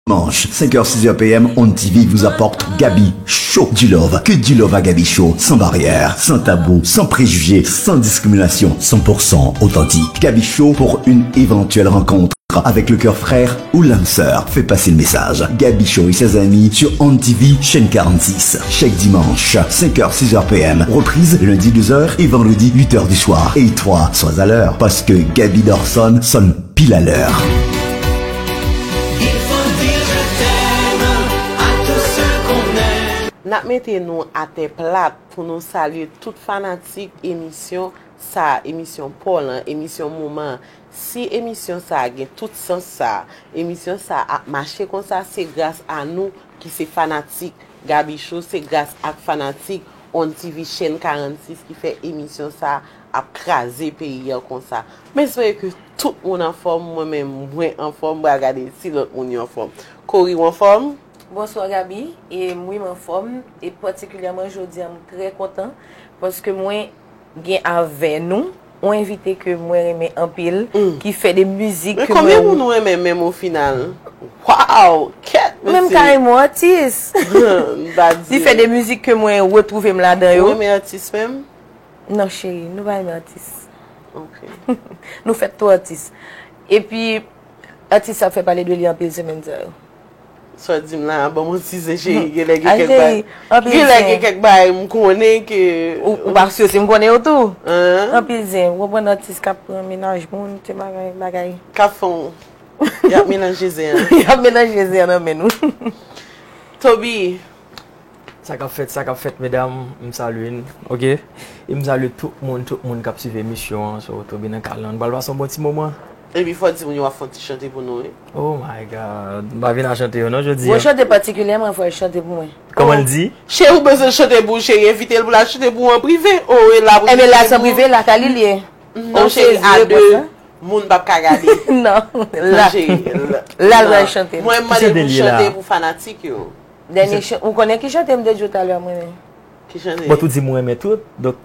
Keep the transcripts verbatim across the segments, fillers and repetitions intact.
Dimanche, cinq heures, six heures P M, On T V vous apporte Gaby Show. Du love, que du love à Gaby Show, sans barrière, sans tabou, sans préjugés, sans discrimination, cent pour cent authentique. Gaby Show pour une éventuelle rencontre avec le cœur frère ou l'âme sœur. Fais passer le message. Gaby Show et ses amis sur On T V, chaîne quarante-six. Chaque dimanche, cinq heures, six heures P M. Reprise lundi douze heures et vendredi huit heures du soir. Et toi, sois à l'heure, parce que Gaby Dorson sonne pile à l'heure. N ap mete nou atè plat pou nou salye tout fanatik emisyon sa, emisyon pa w lan, emisyon moman an. Si emisyon sa a gen tout sans sa, emisyon sa a ap mache konsa, se gras a nou ki se fanatik Gaby Show, se gras ak fanatik On T V chèn karannsis ki fè emisyon sa a ap kraze peyi an konsa. M espere ke tout moun anfòm, mwen menm mwen anfòm, m pral gade si lòt moun yo anfòm. Cori, w anfòm? Bonswa Gaby, e m wi m anfòm, e patikilyèman jodi a m trè kontan paske mwen gen avè nou yon envite ke mwen renmen anpil ki fè de mizik ke mwen. Men konbyen moun ou renmen menm o final? Waw, kèt mesye. Menm kareman atis. Li fè de mizik ke mwen retwouve m ladan yo. Ou renmen atis menm? Non cheri, nou pa renmen atis. Ok. Nou fèt tou atis. Epi atis ap fè pale de li anpil semèn sa yo. Sa w di m la a, ban m yon ti zen cheri, genlè gen kèk bagay. Genlè gen kèk bagay m konnen ke. Ou pa si si m konnen yo tou. Anpil zen, ou konprann atis k ap pran mennaj moun, se bagay, bagay. K ap fè yon. Y ap melanje zen an. Y ap melanje zen an nan men nou. Toby. Sa k ap fèt, sa k ap fèt medam, m salye n, ok? E m salye tout moun, tout moun k ap swiv emisyon an, so Toby nan kay la, n pral pase yon bon ti moman. Epi fò di moun yo w ap fè yon ti chante pou nou wi. Oh my God, m pa vin a chante yo non jodi a. Mwen chante patikilyèman fò l chante pou mwen. Kòman l di? Cheri ou bezwen l chante pou ou cheri, envite l pou l al chante pou ou an prive. Oh e la pou li chante pou ou. Enben la se an prive, lakay li l ye. Non cheri, a de moun p ap ka gade. Non, la. La l pral chante. Mwen m mande l pou l chante pou fanatik yo. Dènye chan, ou konnen ki chante m te di w talè a mwen menm? Ki chante? Bon, tout di m ou renmen tout, donk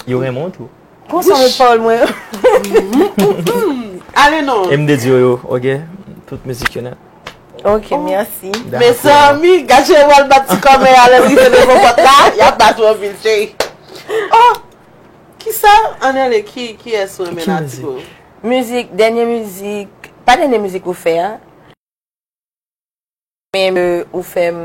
yo renmen w tou. Konsa met pawòl mwen yo. Ale non. E m te di yo yo, ok? Tout mizik yo nèt. Ok, mèsi. Mezanmi, gad jan yo pral bat ti kòmè a lè l rive devan pòt la, y ap bat ou anpil cheri. Oh! Kisa? Ann ale, ki, kiyès ou renmen nan ti kou? Mizik, dènye mizik, pa dènye mizik ou fè a. Men ou fè m.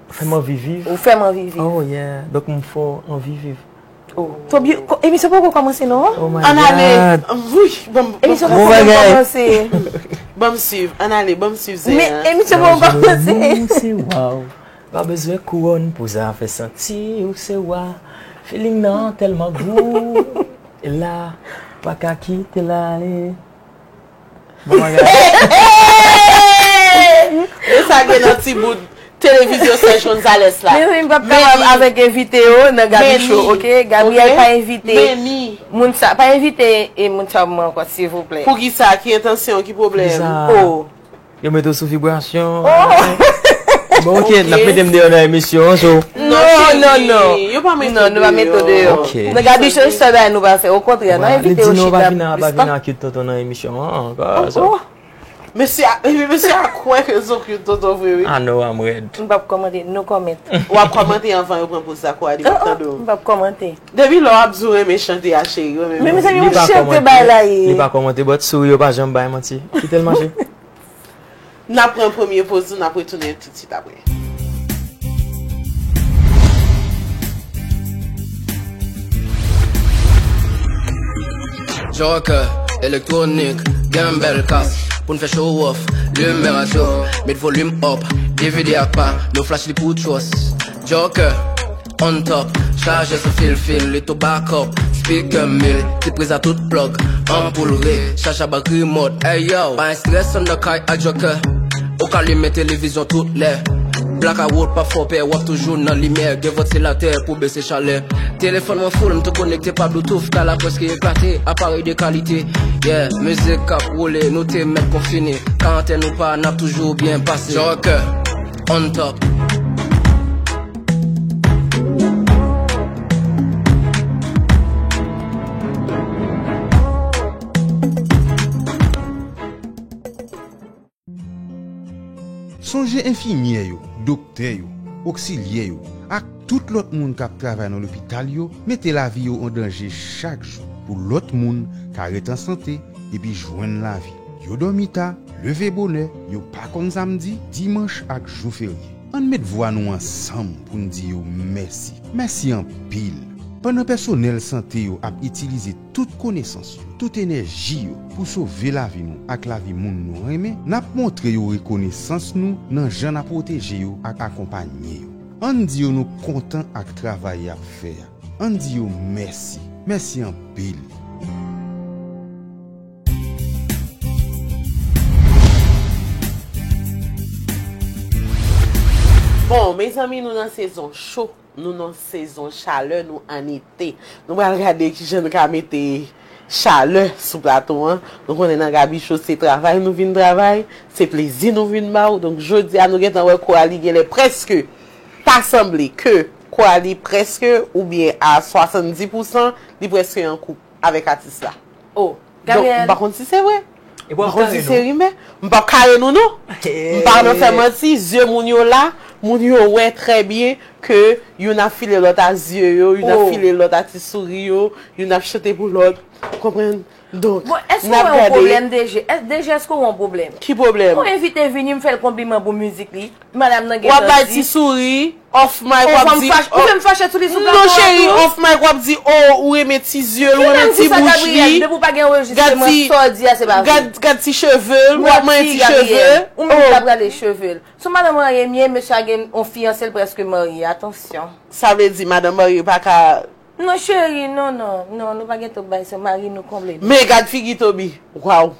Ou fè m anvi viv. Ou fè m anvi viv. Oh yeah. Donk m fè w anvi viv. Oh. Toby, emisyon poko kòmanse non. Oh my God. Ann ale. Wouy, ban m. Emisyon poko kòmanse. Ban m swiv. Ann ale, ban m swiv zen an. Men emisyon poko kòmanse. Se waw. Pa bezwen kouwòn pou zafè santi ou se wa. Feeling nan tèlman gou. E la, pa ka kite l ale. Bon bagay. E sa gen nan ti bout televizyon Serge Gonzalez la. Men wi, m p ap kapab avèk envite yo nan Gaby Show, ok? Gabriel pa envite moun sa, pa envite e moun sa mwen ankò, silvouplè. Poukisa? Ki entansyon? Ki pwoblèm? Oh. Yo mete w sou vibrasyon. Oh. Bon, ok, n ap mete m deyò nan emisyon an, so. Non, non, non. Yo pa mete w deyò. Non, nou pa mete w deyò. Ok. Nan Gaby Show, se sèl bagay nou pa fè. Okontrè, n a envite yo chita. Di nou pa vin a, pa vin a cute tonton nan emisyon an ankò, so. Oh, oh. Mesye a, mesye a kwè ke se yon cute tonton vre, wi. I know, I'm red. M p ap kòmante, no comment. W ap kòmante anvan yo pran poz sa, Coralie, m ap tande w. M p ap kòmante. Depi lè w ap di w renmen chante a, cheri, w renmen mizik. Li pa kòmante, li pa kòmante, but souri yo pa janm bay manti. Kite l mache. N ap pran premye poz nou, n ap retounen toutswit apre. Joker, elektwonik, gen bèl kas. Pou n fè show off, limè radyo, met volim up, D V D ak pa, nou flash li pou trust. Joker. On top, chaje sou fil fil, li tou backup. Speaker mil, ti priz a tout plug. Anpoul red, chaj a batri mod. Ey yo, pa gen strès, ann nan kay ak Joker. Ou ka limen televizyon tout lè. Blackout pa fè w pè, w ap toujou nan limyè. Gen vantilatè pou bese chalè. Telefòn mwen full, m tou konekte pa Bluetooth. Kay la prèske eklate, aparèy de kalite. Yeah, mizik k ap woule, nou te mèt konfine. Karantèn ou pa, n ap toujou byen pase. Joker, on top. Sonje enfimyè yo, doktè yo, oksilyè yo, ak tout lòt moun k ap travay nan lopital yo mete lavi yo an danje chak jou pou lòt moun ka ret an sante epi jwenn lavi. Yo dòmi ta, leve bonè, yo pa konn samdi, dimanch ak jou ferye. Ann met vwa nou ansanm pou n di yo mèsi. Mèsi anpil! Pandan pèsonèl sante yo ap itilize tout konesans yo, tout enèji yo pou sove lavi nou ak lavi moun nou renmen, n ap montre yo rekonesans nou nan jan n ap pwoteje yo ak akonpanye yo. Ann di yo nou kontan ak travay y ap fè a. Ann di yo mèsi. Mèsi anpil. Bon, mezanmi, nou nan sezon cho. Nou nan sezon chalè, nou ann ete. Nou pral gade kijan nou ka mete chalè sou plato an. Nou konnen nan Gaby Show se travay nou vin travay, se plezi nou vin ba w. Donk jodi a nou gentan wè Coralie genlè prèske, ta sanble ke Coralie prèske oubyen a swasanndis pousan li prèske an koup avèk atis la. Oh, Gabriel. Donk, m pa konn si se vre. E pa konn si se rimè. M p ap kare nou non. M pa nan fè manti, zye moun yo la, moun yo wè trè byen ke youn ap file lòt a zye yo, youn ap file lòt a ti souri yo, youn ap chante pou lòt. Konprann? Donk, bon, èske w wè yon pwoblèm, D G? Èske, D G, èske w wè yon pwoblèm? Ki pwoblèm? Ou envite vini, m fè l konpliman pou mizik li. Madanm nan gentan di. W ap bay ti souri. Off mic w ap di, ou fè m fache sou li sou plato a tou. Non cheri, off mic w ap di, oh, ou renmen ti zye l, ou renmen ti bouch li. Depi w pa gen anrejistreman, sa w di a se pa vre. Gad, gad ti cheve l, w ap manyen ti cheve. Ou menm ki ta prale cheve l. Sou madanm marye m ye, mesye a gen yon fiyanse l prèske marye, atansyon. Sa vle di madanm marye pa ka. Non cheri, non, non, non, nou pa gen twòp bagay sa, mari nou konble nou. Men gad figi Toby, waw.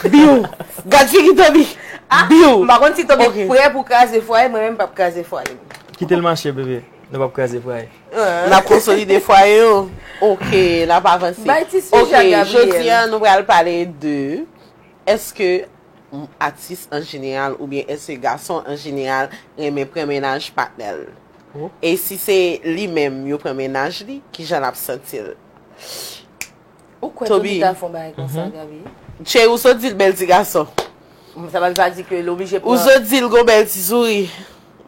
Biw! Gad figi Toby! Biw! M pa konn si Toby prè pou kraze fwaye, mwen menm m p ap kraze fwaye m. Kite l mache bebe, nou p ap kraze fwaye. N ap konsolide fwaye yo. Ok, n ap avanse. Bay ti sijè, Gabriel. Ok, jodi a nou pral pale de èske atis an jeneral oubyen èske gason an jeneral renmen pran mennaj patnè l? E si se li menm yo pran mennaj li, kijan l ap santi l? Ou kwè Toby ta fè yon bagay konsa, Gaby? Cheri, ou sot di l bèl ti gason. Sa pa vle pa di ke l oblije pran. Ou sot di l gon bèl ti souri.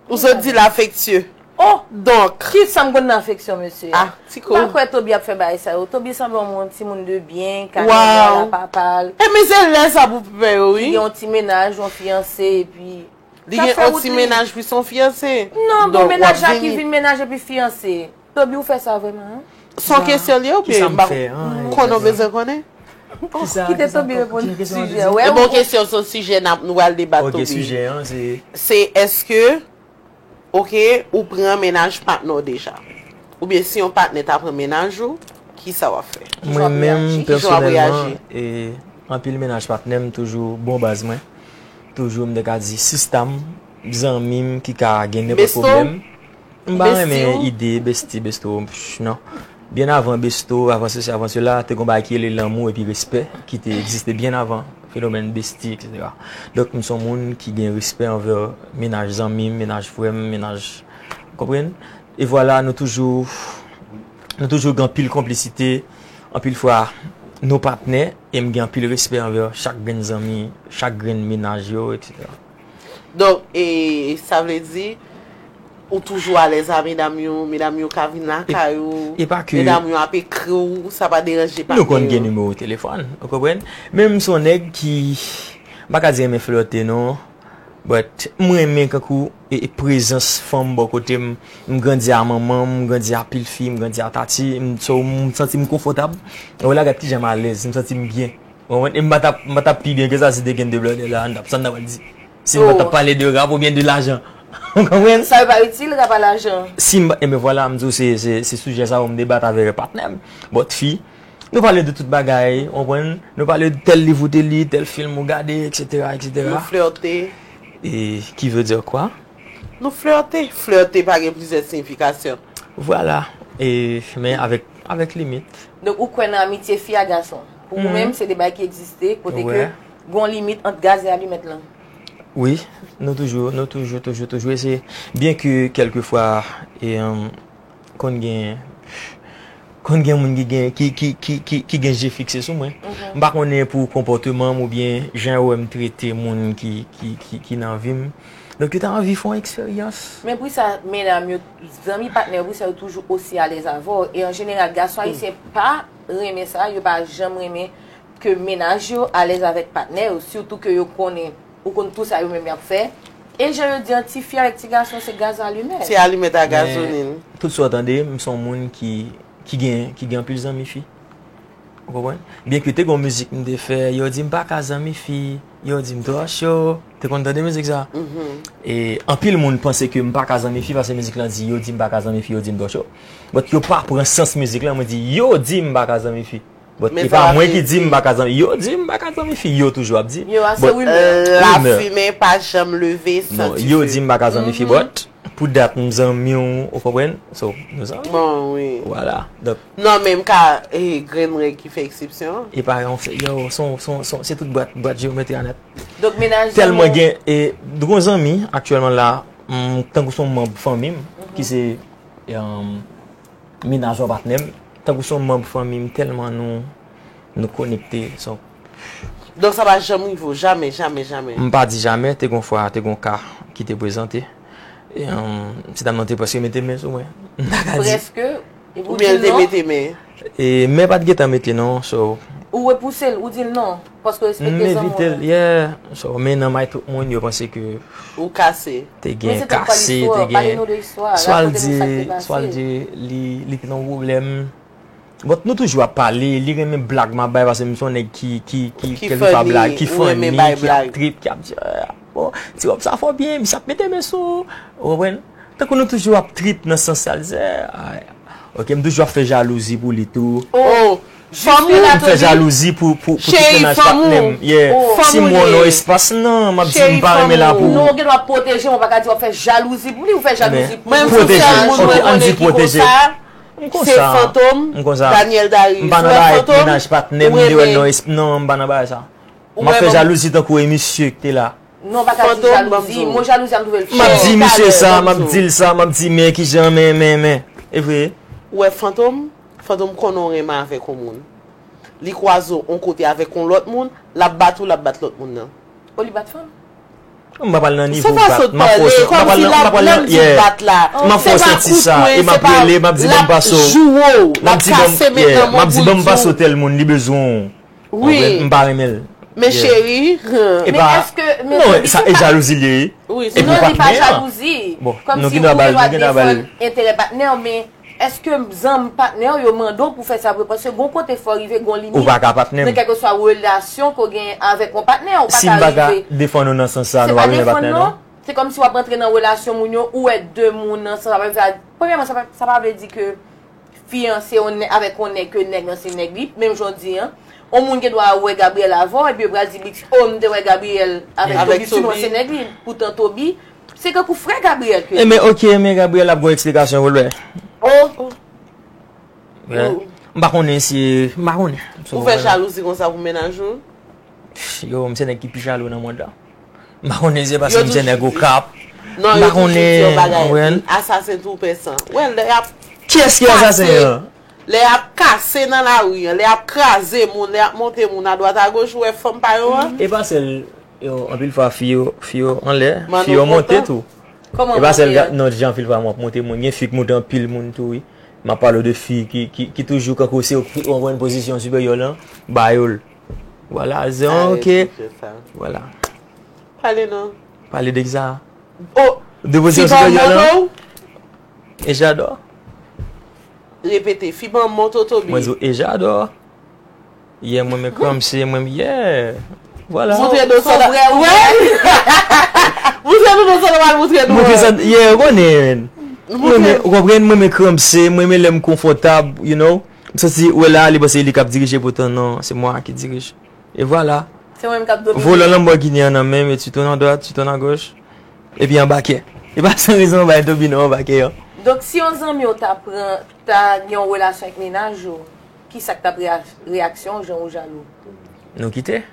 Ou sot di l afektye. Oh! Donk. Kisa m konn nan afeksyon mesye a? Ah, ti kou. M pa kwè Toby ap fè bagay sa yo. Toby sanble yon moun, timoun de byen, kamera, papa l. E men se lè sa pou pè yo, wi. Li gen yon ti mennaj, yon fiyanse, epi. Li gen yon ti mennaj plis yon fiyanse. Non, bon, mennaj la ki vin mennaj epi fiyanse. Toby, ou fè sa vrèman, an? Se yon kesyon li ye oubyen m pa konnen, w bezwen konnen? Kite Toby reponn sijè. E bon kesyon, se yon sijè n ap, nou pral debat Toby. Se èske, ok, ou pran mennaj patnè w deja? Oubyen si yon patnè ta pran mennaj ou, kisa w ap fè? Mwen menm, pèsonèlman, e, anpil mennaj patnè m toujou bon baz mwen. Toujou, m te ka di, sista m, zanmi m ki ka gen nenpòt pwoblèm. M pa renmen ide besti, besto, pff, non. Byen avan besto, avan sesi, avan sela, te gon bagay ki rele lanmou epi respè, ki te egziste byen avan fenomèn besti, etsetera. Donk, m se yon moun ki gen respè anvè mennaj zanmi m, mennaj frè m, mennaj, konprann? E vwala, nou toujou, nou toujou gen anpil konplisite, anpil fwa, nou patnè, e m gen anpil respè anvè chak grenn zanmi, chak grenn mennaj yo, etsetera. Donk, e, sa vle di, ou toujou alèz a medam yo, medam yo ka vin lakay ou, e pa ke medam yo ap ekri w, sa pa deranje patnè yo. Nou konn gen nimewo telefòn, ou konprann? Men m se yon nèg ki, m pa ka di renmen flète non, but m renmen kankou, e, e prezans fanm bò kote m, m grandi a manman m, m grandi a pil fi, m grandi a tati, m, so, m santi m konfòtab. Ou la gad kijan m alèz, m santi m byen. Ou konprann? E m pa t ap, m pa t ap pi byen ke sa si te gen de blòdè la, n t ap, sa n t ap pral di. Si m pa t ap pale de rap oubyen de lajan. Ou konprann? Sa yo pa itil, rap a lajan. Si m pa, enben vwala, m di w se, se, se sijè sa yo m debat avè patnè m. But fi, nou pale de tout bagay, ou konprann? Nou pale de tèl liv ou te li, tèl fim ou gade, etsetera, etsetera. Nou flète. E qui veut dire quoi? Nou flète. Flète pa gen plizyè siyifikasyon. Vwala. E, men avèk, avèk limit. Donk, ou kwè nan amitye fi a gason? Pou ou menm, se de bagay ki egziste, kote ke gon limit ant gaz e alimèt lan? Wi, nou toujou, nou toujou, toujou, toujou eseye. Byen ke kèlkefwa, e, konn gen Konn gen moun ki gen, ki, ki, ki, ki, ki gen je fikse sou mwen. M pa konnen pou konpòteman m oubyen jan yo wè m trete moun ki, ki, ki, ki nan vi m. Donk, yo ta anvi fè yon eksperyans. Men pou sa, medam yo, zanmi patnè yo, pou sa yo toujou osi alèz avè w. E an jeneral, gason ayisyen pa renmen sa, yo pa janm renmen ke mennaj yo alèz avèk patnè yo, sitou ke yo konnen, ou konn tou sa yo menm y ap fè. E jan yo di an, ti fi avèk ti gason se gaz alimèt. Se alimèt a gazolin. Tout sa w tande, m se yon moun ki, ki gen, ki gen anpil zanmi fi. Ou konprann? Byenke te gen yon mizik m te fè, yo di m pa ka zanmi fi, yo di m twò cho. Te konn tande mizik sa? E anpil moun panse ke m pa ka zanmi fi paske mizik lan di yo di m pa ka zanmi fi, yo di m twò cho. But yo pa pran sans mizik lan, mwen di yo di m pa ka zanmi fi. But e pa mwen ki di m pa ka zanmi, yo di m pa ka zanmi fi, yo toujou ap di. Yo a se rimè. Lafimen pa janm leve san dife. Non, yo di m pa ka zanmi fi, but pou dat m zanmi w, ou konprann? So, nou zanmi. Bon, wi. Vwala. Donk. Non, men m ka, e, grenn règ ki fè eksepsyon. E pa yon fè, yo, son, son, son, se tout bwat, bwat jewometri a nèt. Donk, mennaj zanmi w. Tèlman gen, e, gon zanmi, aktyèlman la, m, tankou son manm fanmi m, ki se, e, mennaj yon patnè m, tankou son manm fanmi m, tèlman nou, nou konekte, so. Donk sa pa janm rive w, jamè, jamè, jamè. M pa di jamè, te gon fwa, te gon ka ki te prezante. E, um, ti dam nan te prèske mete men sou mwen. M ta ka di. Prèske? Epi w di l non? Oubyen l te mete men? E, men pa t gentan mete non, so. Ou repouse l, ou di l non, paske w respekte zanmi w lan. M evite l, yeah. So, men nan may tout moun, yo panse ke. Ou kase. Te gen kase, te gen. Swa l di, swa l di, li, li te nan yon pwoblèm. But nou toujou ap pale, li renmen blag m ap bay paske m se yon nèg ki, ki, ki, ki kèlkeswa blag, ki funny, ki ap trip, ki ap di, ah, bon, ti wòb sa fè w byen, misye ap mete men sou ou, ou konprann? Tankou nou toujou ap trip nan sans sa, l di, ah, ok, m toujou ap fè jalouzi pou li tou. Oh, fanm ou. M fè jalouzi pou, pou, pou tout mennaj patnè m. Yeah. Si m wè w nan espas nan, m ap di m pa renmen la pou ou. Non, ou gen dwa pwoteje m, ou pa ka di w ap fè jalouzi pou li, ou fè jalouzi pou li. Pwoteje, ok, ann di pwoteje. M konsa. Se Fantom, Daniel Darius. M pa nan bagay mennaj patnè m, li wè l nan esp, non, m pa nan bagay sa. M ap fè jalouzi tankou e misye ki te la. Non, pa ka di jalouzi. Mo jalouzi a m twouve l fò. M ap di misye sa, m ap di l sa, m ap di men kijan, men, men, men. E vre. Ou wè Fantom? Fantom konnen w renmen avèk yon moun. Li kwaze w yon kote avèk yon lòt moun, l ap bat ou, l ap bat lòt moun nan. O, li bat fanm? M pa pral nan nivo bat. M ap fòse. M pa pral nan, m pa pral nan, yeah. M ap fè w santi sa. E m ap rele, m ap di ban m pase w. M ap di ban m, yeah, m ap di ban m pase w tèl moun, li bezwen w. Wi. M pa renmen l. Men cheri. E pa, non, sa e jalouzi li ye. Wi, se jalouzi. Non, li pa jalouzi. Bon, nou gen dwa ba l, nou gen dwa ba l. Enterè patnè w, men Èske zanmi patnè w yo mande w pou fè sa vre? Paske gon kote fò rive, gon limit. Ou pa ka patnè m. Nan kèlkeswa relasyon ke w genyen avèk yon patnè, ou pa ka rive. Si m pa ka defann ou nan sans sa, nou pa bezwen patnè non. Se kòmsi w ap rantre nan relasyon moun yo, ou wè de moun ansanm, sa pa vle di, premyèman, sa pa, sa pa vle di ke fiyanse yon nèg avèk yon nèg, ke nèg lan se nèg li, menm jan w di an. Yon moun gen dwa wè Gabriel avè w, epi yo pral di, Big, oh, m te wè Gabriel avèk Toby, sinon se nèg li. Poutan Toby, Se tankou frè Gabriel ke li. Enben, ok, men Gabriel ap gon eksplikasyon pou l bay. Oh! M pa konnen si, m pa konnen. Ou fè jalouzi konsa pou mennaj ou? Yo, m se nèg ki pi jalou nan mond la. M pa konnen se paske m se nèg Okap. M pa konnen, ou konprann? Asasen tou pèsan. Wè, lè y ap. Kiyès ki asasen an? Lè y ap kase nan lari an, lè y ap kraze moun, lè y ap monte moun adwat agoch, ou wè fanm pa yo an? E pa sèl Yo, anpil fwa, fi yo, fi yo anlè, fi yo monte tou. E pa sèl, non, jan anpil fwa m ap monte moun. Gen fi k monte anpil moun tou, wi. M ap pale w de fi ki, ki, ki toujou kankou se yo ki pran pozisyon siperyè lan, ba yo l. Vwala, se, ok. Vwala. Pale non. Pale de kisa? Oh, de pozisyon siperyè lan. E j'adore. Repete, fi ban m moto Toby. Mwen di w, e j'adore. Yeah, mwen men kranmse, mwen men, yeah. Vwala. Moutre do sa. Moutre do sa, moutre do. Moutre sa, yeah, ou konnen. Mwen men, ou konprann, mwen men kranmse, mwen men lè m konfòtab, you know. M santi, ou wè la, li panse li k ap dirije, poutan non, se mwa ki dirije. E vwala. Se mwen menm k ap domine. Volan Lamborghini an nan men m, e tu tournes à droite, tu tournes à gauche. Epi anbake. E pa san rezon w bay Toby non, anbake an. Donk, si yon zanmi w ta pran, ta gen yon relasyon ak mennaj ou, kisa k t ap reya-, reyaksyon w, jan ou jalou? Nou kite.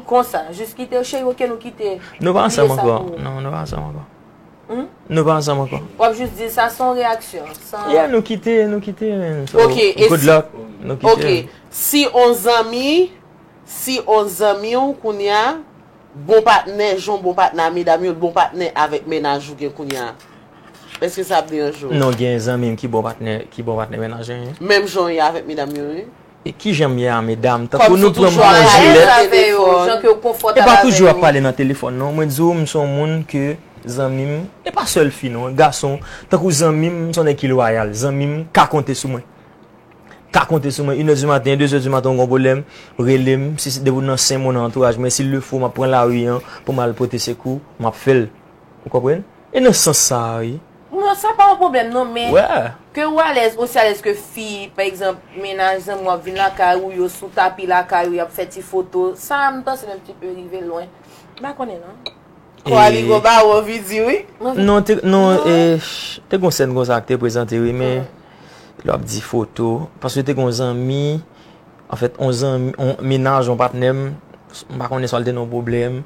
Konsa, jis kite, cheri, ok, nou kite. Nou pa ansanm ankò. Non, nou pa ansanm ankò. Hmm? Nou pa ansanm ankò. W ap jis di sa san reyaksyon. San... Yeah, nou kite, nou kite, man. So, Ok, e good si- luck. Nou kite. Ok, si on zanmi, si on zanmi w kounye a, bon patnè, jan w bon patnè a medam yo, bon patnè avèk mennaj ou gen kounye a, èske sa ap deranje w? Non, gen zanmi m ki bon patnè, ki bon patnè mennaj wi. Menm jan w ye avèk medam yo, wi. E ki jan m ye a medam? Tankou Kòm nou si pran toujou m alèz jilèt. avè yo, jan ke w konfòtab E pa avè toujou ap yo. Pale nan telefòn, non. Mwen di w, m se yon moun ke zanmi m, e pa sèl fi, non, gason, tankou zanmi m, m se yon nèg ki lwayal. Zanmi m ka konte sou mwen. Ka konte sou mwen. Inè di maten, dezè di maten, w gon pwoblèm, rele m. Si se depi w nan sen mwen nan antouraj mwen, si l le fo, m ap pran lari an pou m al pote sekou, m ap fè l. Ou konprann? E nan sans sa a, wi. Non, sa pa yon pwoblèm, non, men Yeah. ke w alèz, osi alèz ke fi, pa egzanp, mennaj zanmi w ap vin lakay ou, yo sou tapi lakay ou, y ap fè ti foto. Sa, m panse menm ti pe rive lwen. M pa konnen, non. Kwa li gon ba w anvi di, wi. Non, te, non, e, te gon sèn konsa ki te prezante, wi, men lè w ap di foto, paske te gon zanmi, anfèt, on zanmi, on mennaj, on patnè m, m pa konnen swa l te nan yon pwoblèm,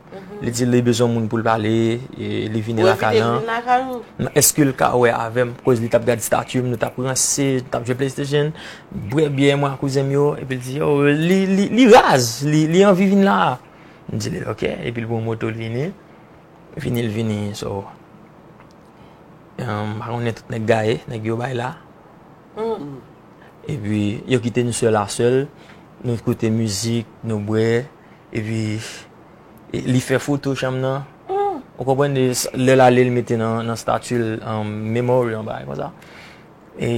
li di li bezwen moun pou l pale, e, li vini lakay lan. Èske l ka wè avè m? Koz li t ap gad stati m, nou t ap ranse, nou t ap jwe PlayStation. Bwè byè mwen ak kouzen m yo, epi l di, yo, li, li, li raz, li, li anvi vin la. M di li, ok, epi l pran moto l vini. Vini, l vini, so. M pa konnen tout nèg gaye, nèg yo bay la. Epi, yo kite n sèl a sèl, nou koute mizik, nou bwè, epi, e, li fè foto chanm nan. Ou konprann, lè l ale, l mete nan, nan stati l, memory, yon bagay konsa. E,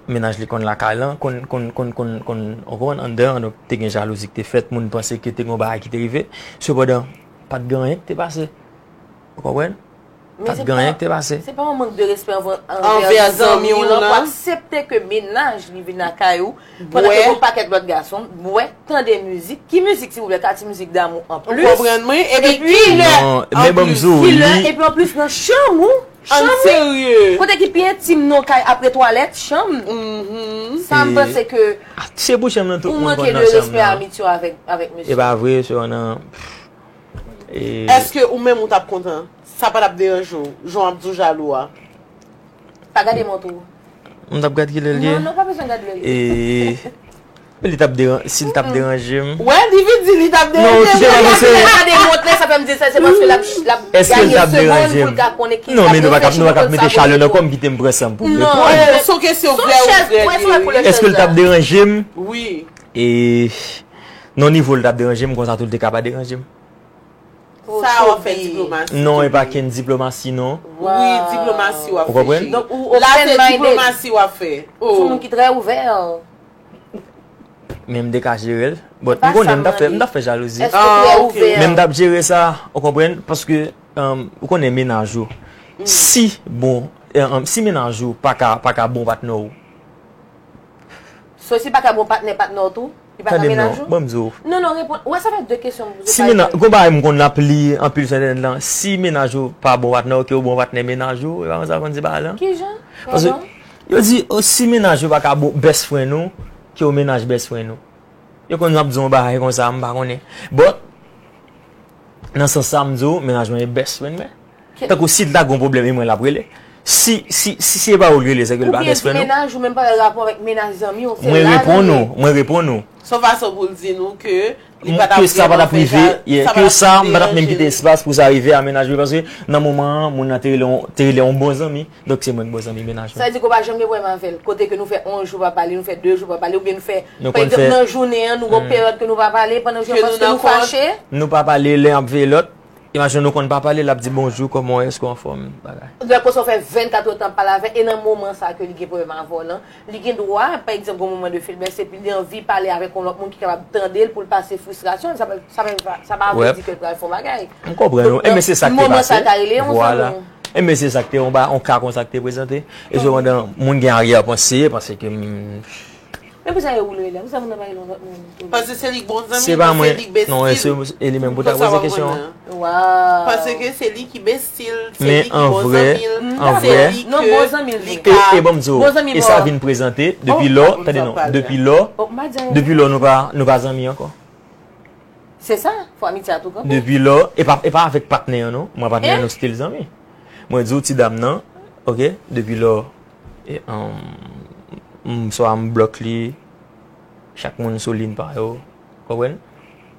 mennaj li konn lakay lan, konn, konn, konn, konn, konn, ou konprann, anndan an, donk, te gen jalouzi ki te fèt, moun panse ke te gen yon bagay ki te rive. Sepandan, pa t gen anyen ki te pase. Ou konprann? Pa t gen anyen ki te pase. Se pa yon mank de respè anvè zanmi w lan pou aksepte ke mennaj li vin lakay ou pandan ke gon pakèt lòt gason bwè, tande mizik. Ki mizik, silvouplè? Ka ti mizik damou anplis. Ou konprann mwen? Epi ki lè? Men ban m di w, li. Epi anplis nan chanm ou. Chanm ou. Kote ki pi entim nan kay apre twalèt, chanm. Sa m panse ke Se pou chanm nan tout ou moun manke konn de nan chanm respè a nan. Mityo avèk, avèk E mesye. Pa vre, se nan. Èske ou menm ou t ap kontan? Sa pa t ap deranje w, jan w ap di w jalou a? Pa gade mont ou. M t ap gad kilè l ye. Non, non, pa bezwen gade lè. E, li t ap deran-, si l t ap deranje m. Wè, li vin di li t ap Non, deranje se pa m. vre, se- Gade mont la, sa fè m di sa, se paske l ap, l ap Èske l t ap gade segonn deranje pou m? l ka konnen ki Non, sa men nou pa ka, reflechi nou pa ka pou mete sa chalè pou nan li. Kò m kite m pran san m pou Non. reponn. Eh, se yon kesyon vrè ou vrè. Chèz, wè, se wè koulè Èske l t ap deranje m? Wi. E, nan nivo l t ap deranje m, konsa tou l te ka pa deranje m. Sa w ap fè diplomasi. Non, e pa ken diplomasi, non. Wi, diplomasi w ap Ou konprann? fè. Donk, ou La se open-minded. Diplomasi w ap fè. Ou se moun ki trè ouvè. Men m te ka jere l. But Pa m konnen m t ap sa fè, mande. M t ap fè jalouzi. Èske ou Ah, trè ok. ouvè? Men m t ap jere sa, ou konprann? Paske, um, ou konnen mennaj ou. Si, bon, eh, um, si mennaj ou pa ka, pa ka bon patnè w, So, si pa ka bon patnè, patnè w tou? Li pa ka Tande m mennaj non, ou? Ban m di w. Non, non, reponn. Wè, sa fè de kesyon. Si mennaj, gon bagay m konn ap li anpil sou entènèt lan, si mennaj ou pa bon patnè w, ke w bon patnè mennaj ou, e pa konsa yo konn di bagay lan? Kijan? Paske yo di, oh, si mennaj ou pa ka bon best friend ou, ke w mennaj best friend ou. Yo konn ap di yon bagay konsa, m pa konnen. But, nan sans sa, m di w, mennaj mwen e best friend mwen. Tankou si l ta gon pwoblèm e mwen l ap rele. Si, si, si se pa ou l rele, se ke l pa best friend ou. Mennaj ou menm pa gen rapò avèk mennaj zanmi w, se Mwen la reponn li ou, ye. Mwen reponn ou. Se yon fason pou l di nou ke li pa t ap Ke sa pa t ap vrèman fè rive, sa, yeah, sa ke pa t sa, ap m pa t ap menm kite deranje. Espas pou sa rive a mennaj mwen, paske nan moman an, moun nan te rele yon, te rele yon bon zanmi, donk se mwen k bon zanmi mennaj Sa mwen. vle di ke w pa janm gen pwoblèm avè l. Kote ke nou fè yon jou pa pale, nou fè de jou pa pale, oubyen nou fè, Nou pa konn egzanp, fè- nan jounen an, nou gon peryòd ke nou pa pale, pandan jounen an, Ke paske nou nou nan kòd. fache. Nou pa pale, lè ap veye lòt. Imajine nou konn pa pale, l ap di bonjou, kòman w ye, èske w anfòm, bagay. Lè konsa w fè vennkat èdtan pale avè, e nan moman sa ke li gen pwoblèm avè w lan, li gen dwa, pa egzanp, gon moman de feblès, epi li anvi pale avèk yon lòt moun ki kapab tande l pou l pase fristrasyon l, sa pa, sa pa, sa pa vle Wè. Di ke l pral fè yon bagay. M konprann ou. Donk, E men se sa k te moman pase. Sa ka rele yon Vwala. zanmi. E men se sa k te yon ba, yon ka konsa k te prezante. E sepandan, moun gen aryè panse, panse ke, mm, Men pou sa yo woule la, pou sa moun nan pa rele yon lòt moun. Paske se li k bon zanmi, Se pa se mwen, li k best non, e se, friend. e li menm pou Konsa ta poze w ap kesyon. konprann. Wow. Paske se li ki best friend, se Men li ki an bon vrè, zanmi l, an se vrè. li Non, ke bon zanmi l li vre. ka. E, e ban m di w, Bon zanmi e sa bon. Vin prezante, depi Oh, lò, m tande ap non, pale. Depi lò, Oh, m pa di anyen. Depi lò nou pa, nou pa zanmi ankò. Se sa, fò amitye a tou kanpe. Depi lò, e pa, e pa avèk patnè an non, mwen patnè an Eh? nou still zanmi. Mwen di w ti dam nan, ok, depi lò, e, um, m, swa m blòk li, chak moun sou liy pa yo, konprann?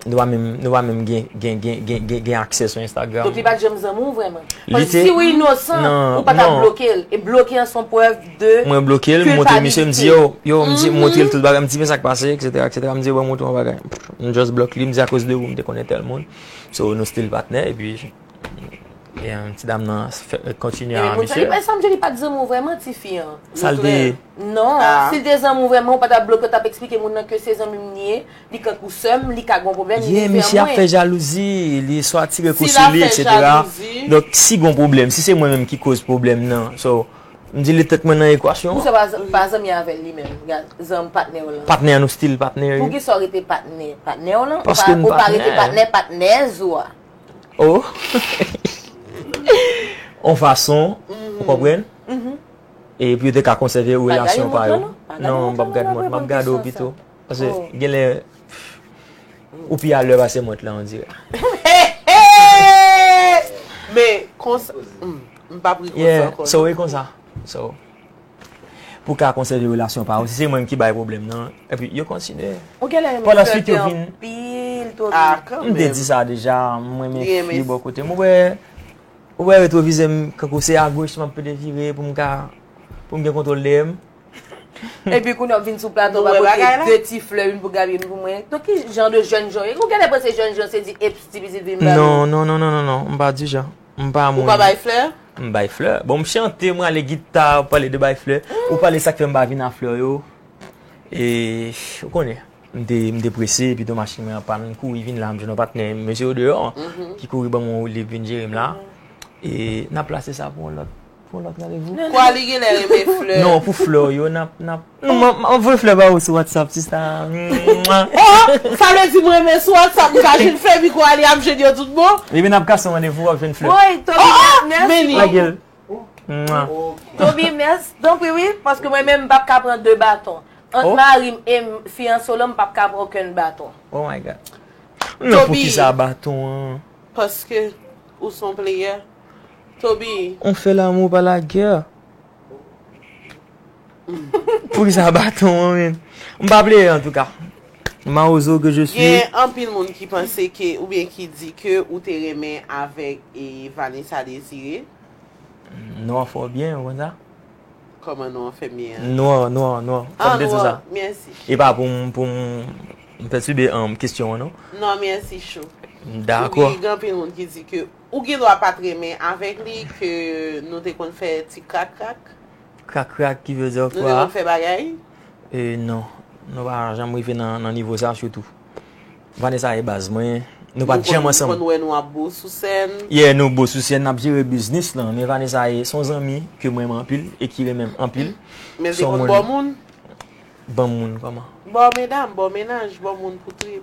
Nou pa menm, nou pa menm gen, gen, gen, gen, gen, gen aksè sou Instagram. Donk li pa t janm zanmi w vrèman? Li Paske te si w inosan, Non, ou pa t ap non. bloke l. E bloke an se yon prèv de Mwen bloke l, m montre misye, m di, yo, yo, m di, m montre l tout bagay, m di, men sa k pase, et cetera, et cetera. M di, bon, m montre yon bagay. M just blòk li, m di, akoz de ou, m te konnen tèl moun. So, nou still patnè, epi, e, ti dam nan fè, kontinye a Ebyen, moun sa, misye. li pa, sa m di, li pa t zanmi w vrèman, tifi an. Sa l te Non, Ah. si l te zanmi w vrèman, ou pa t ap bloke, w t ap eksplike moun nan ke se zanmi m li ye, li kankou sè m, li ka gon pwoblèm, li Yeah, vin vè misye ap mwen. fè jalouzi, li swa tire kou Si l sou ap li, fè et cetera. jalouzi. Donk, si gon pwoblèm, si se mwen menm ki koz pwoblèm nan, so, m di li tèt mwen nan ekwasyon. Ou se pa, pa zanmi avè l li menm, gad, zanmi patnè w lan. Patnè an, nou still patnè, wi. Poukisa w rete patnè, patnè w lan? Ou Paske pa, nou ou pa rete patnè. patnè, patnèz ou a? Oh. On fason, ou konprann? E pou yo te ka konsève relasyon pa yo. Non, m p ap gad mont, m ap gade w pito. Paske genlè, ou pi alè pase mont lan, on dirè. Men, konsa, hmm, m p ap ri konsa Yeah, ankò. so e konsa. So, pou ka konsève relasyon pa yo, si se mwen ki bay pwoblèm nan, epi yo kontinye. Ou genlè renmen Pandan flète swit yo vin anpil, Toby. Ah, M te kanmenm. di sa deja, m renmen Li renmen fi bò kote m. Ou wè, ou wè retwovize m, kankou se agoch m ap pede vire pou m ka, pou m gen kontwòl dèyè m. Epi kounye a w vin sou plato, Nou pa wè pote bagay la? de ti flè, youn pou Gaby, youn pou mwen. Donk, ki jan de jèn jan w ye? Ou genlè panse jèn jan se di, eps, ti pitit vin ba nou? Non, non, non, non, non, non. M pa di jan. M pa Ou moun. pa bay flè? M bay flè. Bon, m chante, m rale gita, pale de bay flè. Ou pale sa k fè m pa vin a flè yo. E, ou konnen, m te, m te prese, epi tou machin mwen an pann, m kouri vin la, m jwenn yon patnè, mesye yo deyò, ki kouri ban mwen yon woulib vin jere m la. E n ap plase sa pou yon lòt, pou yon lòt randevou. Kwa li genlè renmen flè? Non, pou flè yo, n ap, n ap, non, m, m, m voye flè ba ou sou WhatsApp, sista. Mwa. Oh, sa vle di m renmen sou WhatsApp, m ka jwenn flè, pi kwa li ap jwenn yo tout bon? Epi n ap kase yon randevou, w ap jwenn flè. Woy, Toby, mèsi. Lage l. Mwa. Toby, mèsi. Tanpri, wi, paske mwen menm, m p ap ka pran de baton. Ant Oh. mari m e m, fiyanse w lan, m p ap ka pran okenn baton. Oh my God. Non, Toby. poukisa baton an? Paske ou se yon player. Toby. On fait l'amour, pas la guerre. Poukisa baton an, men? M pa player, antouka. Mawozo que je suis. Gen anpil moun ki panse ke, oubyen ki di ke ou te renmen avèk, e, Vanessa Désiré. Non, fò byen, ou konn sa? Kòman non an fè byen an? Non, non, non. Fò Ah, m te di non, sa. mèsi. E pa pou m, pou m, m pètibe, um, kesyon an, non? Non, mèsi, chou. Dakò. Wi, gen anpil moun ki di ke ou gen dwa pa t renmen avèk li, ke nou te konn fè ti krak krak. Krak krak, ki vle di Nou te kwa? konn fè bagay. E non, nou pa janm rive nan, nan nivo sa, sitou. Vanessa e baz mwen. Nou pa t Nou janm konn, ansanm. konn wè nou ap bo sou sèn. Yeah, nou bo sou sèn, n ap jere biznis lan. Men Vanessa e, se yon zanmi ke m renmen anpil e ki renmen m anpil. Men Se te yon konn moun bò moun. Ban moun kòman? Bò medam, bò mennaj, bò moun pou trip.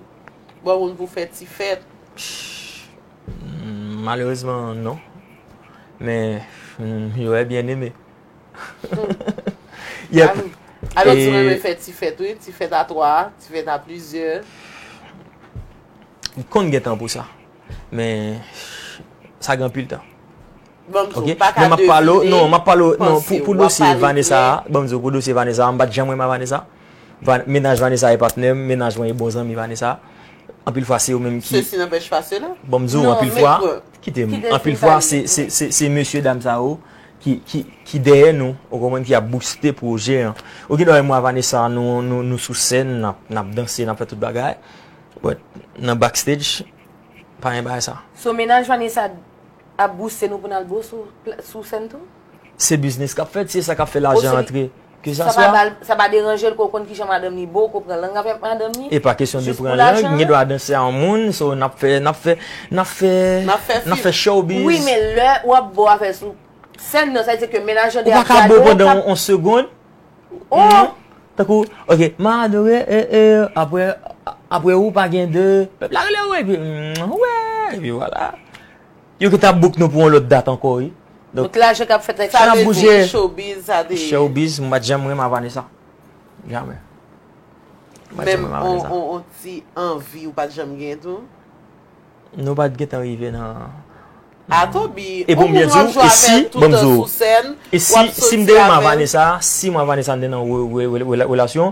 Bò moun pou fè ti fèt. Mm, malerezman, non. Men, mm, j'aurais bien aimé. Yep. Alò, alò, ti E renmen fè ti fèt, wi. Ti fèt a twa, ti fèt a plizyè. M konn gen tan pou sa. Men, sa gen anpil tan. Ban m di w, Ok? pa ka Men m ap pale w, devine non, m ap pale w, non, panse pou, pou w ap dosye pale Vanessa klè. a, ban m di w, pou dosye Vanessa a, m pa t janm renmen Vanessa. Van-, mennaj Vanessa e patnè m, mennaj mwen e bon zanmi Vanessa. Anpil fwa, se yo menm ki Ceci n'empêche pas cela. Bon, m di w, Non, anpil men fwa, bon. kite m, Kite anpil fwa, se, se, se, se mesye dam sa yo ki, ki, ki dèyè nou, ou konprann, ki ap booste pwojè an. Ou gen dwa wè mwen a Vanessa, nou, nou, nou sou sèn, n ap, n ap danse, n ap fè tout bagay. But, nan backstage, pa gen bagay sa. So, mennaj Vanessa ap booste nou pou n al bo sou, sou sèn tou? Se biznis k ap fèt, se sa k ap fè lajan antre. Ke sa swa. Sa pa ba l, sa pa deranje l, ke w konn kijan madanm li bo, ke w pran lang avèk madanm li. E pa kesyon de pran lang, gen dwa danse a yon moun, so n ap fè, n ap fè, n ap fè, n ap fè showbiz. Wi, men lè w ap bo avè l sou sèn nan, sa vle di ke mennaj lan deja gade w, pandan yon segonn. Oh! Tankou, ok, m adore, e, e, apre, apre ou pa gen de, pèp la rele w, epi, mm, wè, epi vwala. Yo gentan book nou pou yon lòt dat ankò, wi. Donk, Donk, lajan k ap fèt avèk sa n ap bouje. Showbiz, sa te Showbiz, m pa t janm renmen Vanessa. Jamè. M pa t janm Menm renmen on, Vanessa. on, on ti anvi ou pa t janm gen tou? Nou pa t gentan rive nan, A Toby, e bon, byen di w, e si, bon, m di w, sou sèn, e si, si m te renmen Vanessa, si mwen Vanessa m te nan relasyon,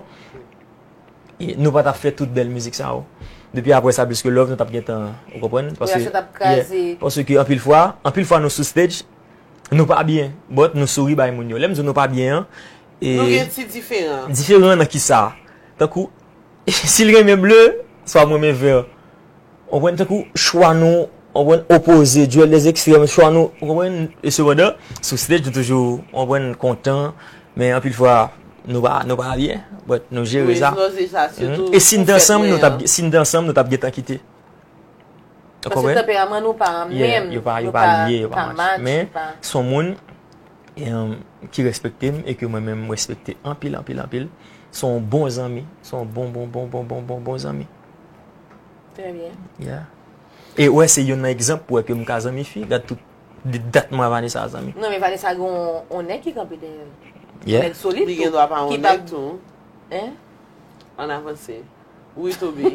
nou pa t ap fè tout bèl mizik sa yo. Depi apre sa, Plus Que Love, nou t ap gentan, ou konprann? Paske, paske anpil fwa, anpil fwa nou sou stage, nou pa byen, but nou souri bay moun yo. Lè m di w nou pa byen an, e nou gen ti diferan. Diferan nan kisa? Tankou, si l renmen ble, swa m renmen vè. Ou konprann, tankou chwa nou, ou konprann, opoze, duel des extrêmes, chwa nou, ou konprann, e sepandan, sou stage nou toujou, ou konprann, kontan, men anpil fwa, nou pa, nou pa byen, but nou jere sa. E si n te ansanm, nou t ap, si n te ansanm, nou t ap gentan kite. Ou konprann? Paske tanperaman nou pa menm, yo pa, yo pa lye, yo pa match. Men se yon moun ki respekte m e ke mwen menm m respekte anpil, anpil, anpil. Se yon bon zanmi, se yon bon, bon, bon, bon, bon, bon, bon zanmi. Trè byen. Yeah. E wè, se youn nan egzanp pou wè ke m ka zanmi fi. Gad tout de dat mwen Vanessa zanmi. Non, men Vanessa gen yon, yon nèg ki kanpe dèyè l. Yeah. Nèg solid tou. Li gen dwa pa yon nèg tou. Hein? Ann avanse. Wi, Toby.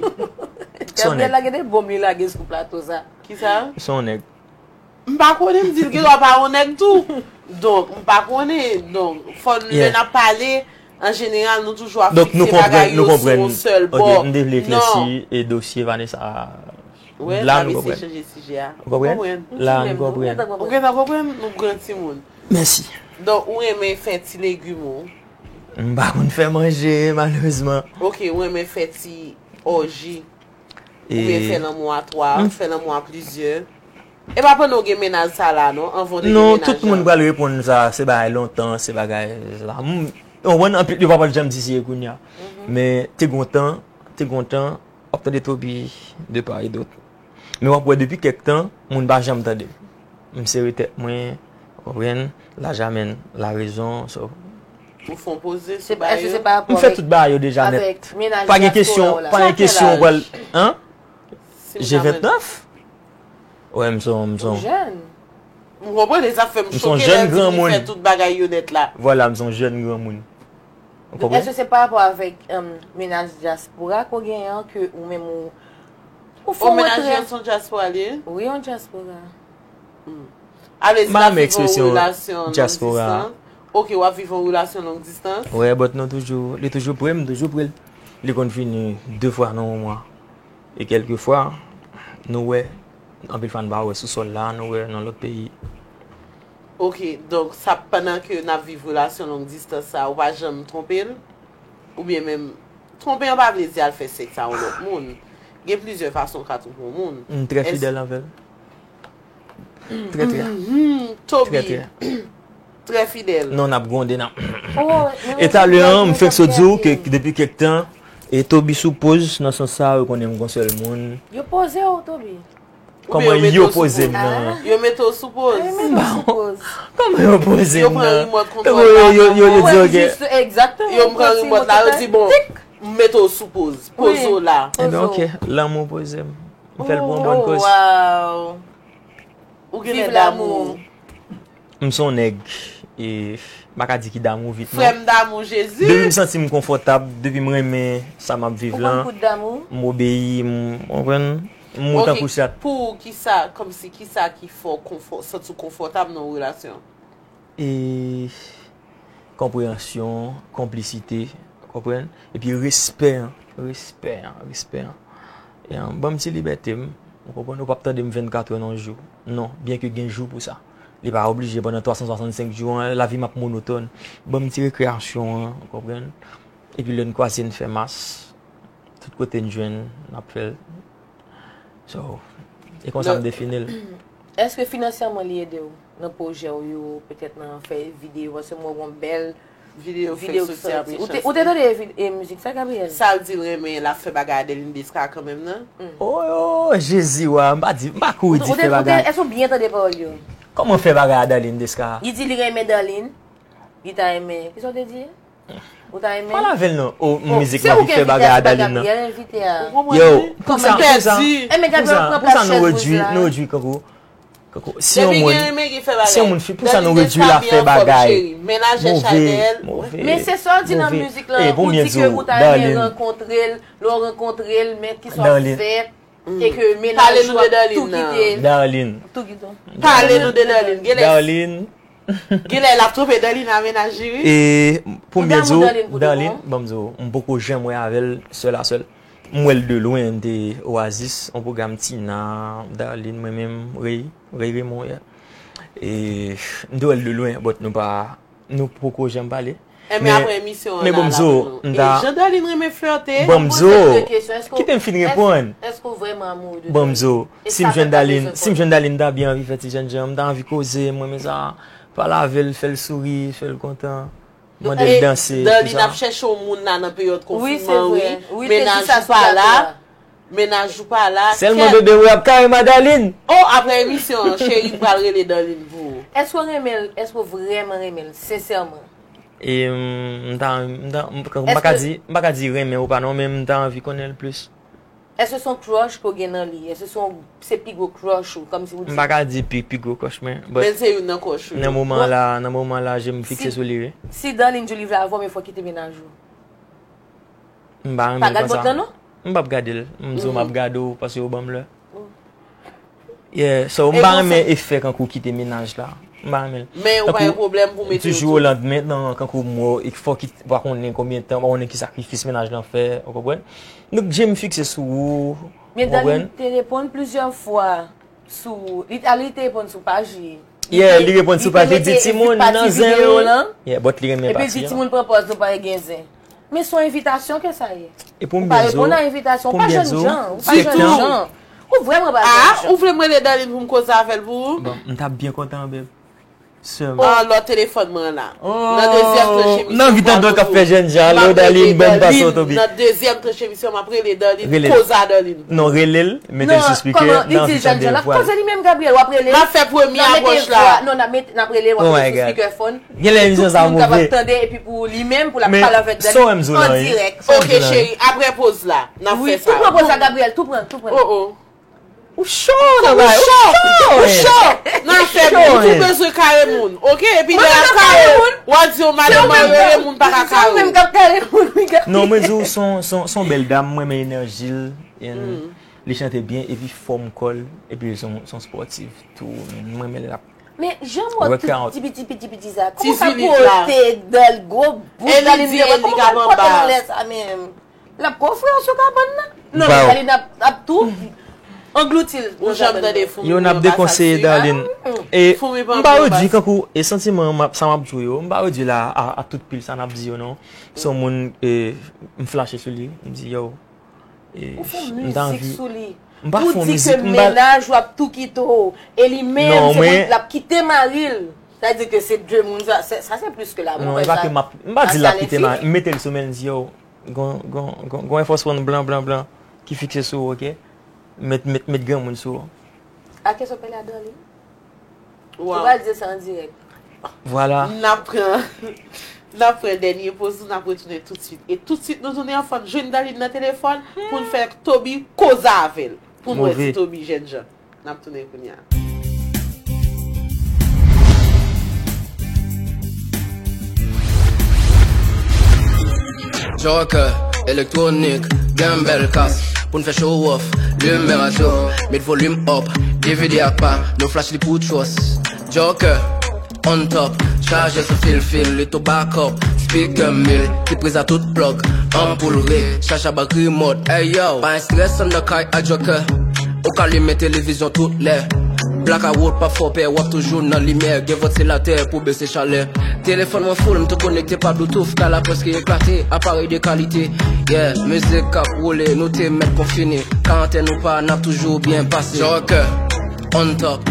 Gabriel lage de bonm li lage sou plato sa. Kisa? Se yon nèg. M pa konnen, m di l gen dwa pa yon nèg tou. Donk, m pa konnen. Donk, fò n, lè n ap pale, an jeneral, nou toujou ap fikse bagay yo sou yon sèl bò. Ok, m te vle eklèsi e dosye Vanessa a. La nou konprann. Ou konprann? La nou konprann. Ou gentan konprann? Nou gran timoun. Mèsi. Donk, ou renmen fè ti legim ou? M pa konn fè manje, malerezman. Ok, ou renmen fè ti òji? Oubyen fè lanmou a twa, fè lanmou a plizyè? E pa pandan w gen mennaj sa la, non, anvan w te gen mennaj la. Non, tout moun pral reponn sa, se bagay lontan, se bagay sa. M, w konprann, anpil, yo pa pral janm di se kounye a. Men, te gon tan, te gon tan, w ap tande Toby de part et d'autre. Men w ap wè depi kèk tan, moun pa janm tande m. M sere tèt mwen, w konprann, laj amèn larezon, so. Ou fè yon poze sou bagay yo? M fè tout bagay yo deja nèt. Pa gen kesyon, pa gen kesyon ou pral, hein? J'ai ventnèf. Wè, m son, m son. Ou jèn. M konprann, e sa fè m choke lè l di m fè tout bagay yo nèt la. Vwala, m son jèn granmoun. Ou konprann? Èske se pa rapò avèk, um, mennaj dyaspora ke w genyen an ke ou menm ou, ou fè yon retrè? O, mennaj lan se yon dyaspora li ye? Wi, yon dyaspora. Hmm. Ale, si n ap viv yon relasyon long distans. Ok, w ap viv yon relasyon long distans? Wè, but nou toujou, li toujou pre m, m toujou pre l. Li konn vini de fwa nan yon mwa. E kèlkefwa, nou wè, anpil fwa n pa wè sou sòl la, nou wè nan lòt peyi. Ok, donk, sa pandan ke n ap viv relasyon long distans sa, ou pa janm twonpe l? Oubyen menm, twonpe an pa vle di al fè sèks a yon lòt moun. Gen plizyè fason w ka twonpe yon moun. M trè fidèl anvè l. Trè, trè. Toby. Trè, trè. Trè fidèl. Non, n ap gwonde, n ap. E talè an, m fenk sot di w ke depi kèk tan, e Toby sou poz, nan sans sa, yo konnen m gon sèl moun. Yo poze w, Toby. Kòman yo poze m nan? Yo mete w sou poz. Yo mete w sou poz. Kòman yo poze m nan? Yo pran remòt kontwòl la nan men w. Yo, yo, yo di, ok. Yo pran remòt la, yo di, bon, m mete w sou poz. Poze w la. Ebyen, ok, lanmou poze m. M fè l pou yon bòn koz. Wow. Ou genlè damou. M se yon nèg, e, m pa ka di ki damou vit, non. Frè m damou, Jezi. Depi m santi m konfòtab, depi m renmen sa m ap viv lan, m obeyi, m, w konprann? M mou tankou chat. Ok, pou ou, kisa, kòmsi, kisa ki fè w konfò-, santi w konfòtab nan yon relasyon? E konpreyansyon, konplisite, w konprann? Epi respè an, respè an, respè an. E, an, ban m ti libète m, w konprann? Ou p ap tande m vennkatrè nan yon jou. Non, byenke gen jou pou sa. Li pa oblije pandan twa san swasannsenk jou an, lavi m ap monotòn. Ban m ti rekreyasyon an, w konprann? Epi lè n kwaze, n fè mas. Tout kote n jwenn, n ap fè l. So, e konsa m defini l. Èske finansyèman li ede w nan pwojè w yo, petèt nan fè videyo, paske m wè w gen bèl videyo ki soti apre chans li. Ou te, ou te tande vi-, e, mizik sa, Gabriel? Sa l di l renmen, l ap fè bagay Adeline Desca kanmenm nan? Oh, oh, Jezi, wa, m pa di, m pa kouri di fè bagay. Èske w byen tande pawòl yo? Kòman fè bagay Adeline Desca? Li di li renmen Darline. Li ta renmen. Kisa w te di? Ou ta renmen? Pale avè l non. O, mizik la ki fè bagay a Darline nan. Yo, pou sa, pou sa, pou sa nou redwi, nou redwi kankou, kankou, si yon moun, si yon moun fi, pou sa nou redwi l a fè bagay move, move, move. Men se sa w di nan mizik la, ou di ke ou ta renmen rankontre l, lè w rankontre l, men kisa w ap fè? E ke menaj ou ap tou kite. Darline. Tou kite. Pale nou de Darline. Genlè, Darline. Genlè l ap twonpe Darline a menaj li, wi. E pou m byen di w, Darline, ban m di w, m poko janm wè avè l sèl a sèl. M wè l de lwen, m te Oasis, yon pwogram Tina, Darline, mwen menm, Ray, Ray Raymond, yeah. E m te wè l de lwen, but nou pa, nou poko janm pale. Enben apre emisyon an la, men bon, m di w, m ta, e jan Darline renmen flirte. Bon, m di w, kite m fin reponn. Èske w vrèman amoureux de Darline? Bon, m di w, si m jwenn Darline, si m jwenn Darline, m ta byen anvi fè ti jènjan, m ta anvi koze, m renmen sa. Pale avè l, fè l souri, fè l kontan. Mande l danse, tout sa. Darline ap chèche yon moun la nan peryòd konfinman, wi. Menaj ou pa la. Menaj ou pa la. Sèlman bebe ou ap kare Madalin. Oh, apre emisyon an, cheri, m pral rele Darline pou ou. Èske w renmen l? Èske w vrèman renmen l? Sensèman. E, m, m ta, m ta, m, m pa ka di, m pa ka di renmen ou pa non, men m ta anvi konnen l plis. Èske se yon crush ke w gen nan li? Èske se yon, se pi gwo crush ou, kòmsi pou di? M pa ka di pi, pi gwo crush mwen, but men se youn nan crush ou yo. Nan moman la, nan moman la, je m fikse sou li, wi. Si Darline di w li vle avè w, men fò w kite menaj ou. M pa renmen l konsa. Pa gad bòt lan non? M p ap gade l. M di w m ap gade w paske w ban m lè. Yeah, so m pa renmen efè kankou kite menaj la. M pa renmen l. Men ou pa gen pwoblèm pou mete yo tou. Toujou o landmen nan kankou m wè w, e fò ki pa konnen konbyen tan, pa konnen ki sakrifis menaj lan fè, ou konprann? Donk je m fikse sou ou, ou konprann? Men Darline te reponn plizyè fwa sou, li, li te reponn sou paj li. Yeah, li reponn sou paj li, di timoun nan zen wi. Yeah, but li renmen pati an. Epi li di timoun pran pòz nou pa gen zen. Men se yon envitasyon ke sa ye. Ou pa reponn a envitasyon, ou pa jènjan, ou pa jènjan. Ou vrèman pa jènjan. Ou vle m rele Darline pou m koze avè l pou ou? Bon, m t ap byen kontan, babe. Sèlman. An lòt telefòn mwen la. Nan dezyèm tranche emisyon, m ap rele Darline. Nan dezyèm tranche emisyon, m ap rele Darline, koze a Darline. Non, rele l, mete l sou speaker, nan anvi tande vwa l. Koze li menm, Gabriel, w ap rele l. M ap fè premye apwòch la. Non, n ap met, n ap rele l, w ap mete sou speaker phone. Gen lè emisyon sa move. Tout moun kapab tande, epi pou li menm, pou l ap pale avèk Darline an dirèk. Ok, cheri, apre poz la, n ap fè sa. Tou pran poz la, Gabriel, tou pran, tou pran. Oh, oh. Ou cho nan bagay, ou cho. Ou cho. Nan fè moun, ou bezwen kare moun, ok? Epi lè y ap kare w, w a di yo madanm mwen rele moun pa ka kare w. Non, mwen di w, se yon, se yon, se yon bèl dam, mwen renmen enèji l. Li chante byen, epi fòm kò l, epi l se yon, se yon spòtif tou. Mwen renmen l ap workout. Men jan w ap tout ti piti, piti, piti sa, kòman sa pote dan l gwo bout dan li nan men, kòman l pote nan lè sa menm? L ap kofre w sou kabann nan. Non, men Darline ap, ap tou anglouti l nan kabann nan. Yo n ap dekonseye Darline. E m pa redui kankou, e santiman m ap, sa m ap di w yo, m pa redui la a, a tout pil sa n ap di yo non. Se yon moun, e, m flache sou li, m di yo, e, m ta anvi. Ou fè mizik sou li. M pa fè mizik, m pa. Ou di ke mennaj ou ap tou kite w, e li menm se moun l ap kite mari l. Sa vle di ke se de moun sa, sa se plis ke lanmou. Non, e pa ke m ap, m pa di l ap kite mari, m mete l sou men l, m di yo, gon, gon, gon, gon enfòsman blan, blan, blan ki fikse sou ou, ok? Met, met, met granmoun sou ou. A kesyon pale a Darline? Ou pral di sa an dirèk. Vwala. N ap pran, n ap pran dènye poz nou, n ap retounen toutswit. E toutswit nou tounen anfòm, jwenn Darline nan telefòn pou n fè Toby koze avè l. Pou n wè si Toby jènjan. N ap tounen kounye a. Joker, elektwonik, gen bèl kas. Pou n fè show off, limè radyo, met volim up, D V D ak pa, nou flash li pou trust. Joker, on top, chaje sou fil fil, li tou backup, speaker mil, ki priz a tout plug, anpoul red, chaje a batri mòd, hey yo, pa gen strès anndan kay a Joker. Ou ka limen televizyon tout lè. Blackout pa fè w pè, w ap toujou nan limyè. Gen vantilatè pou bese chalè. Telefòn mwen full, m tou konekte pa Bluetooth. Kay la prèske eklate, aparèy de kalite. Yeah, mizik k ap woule, nou te mèt konfine. Karantèn ou pa, n ap toujou byen pase. Joker, on top.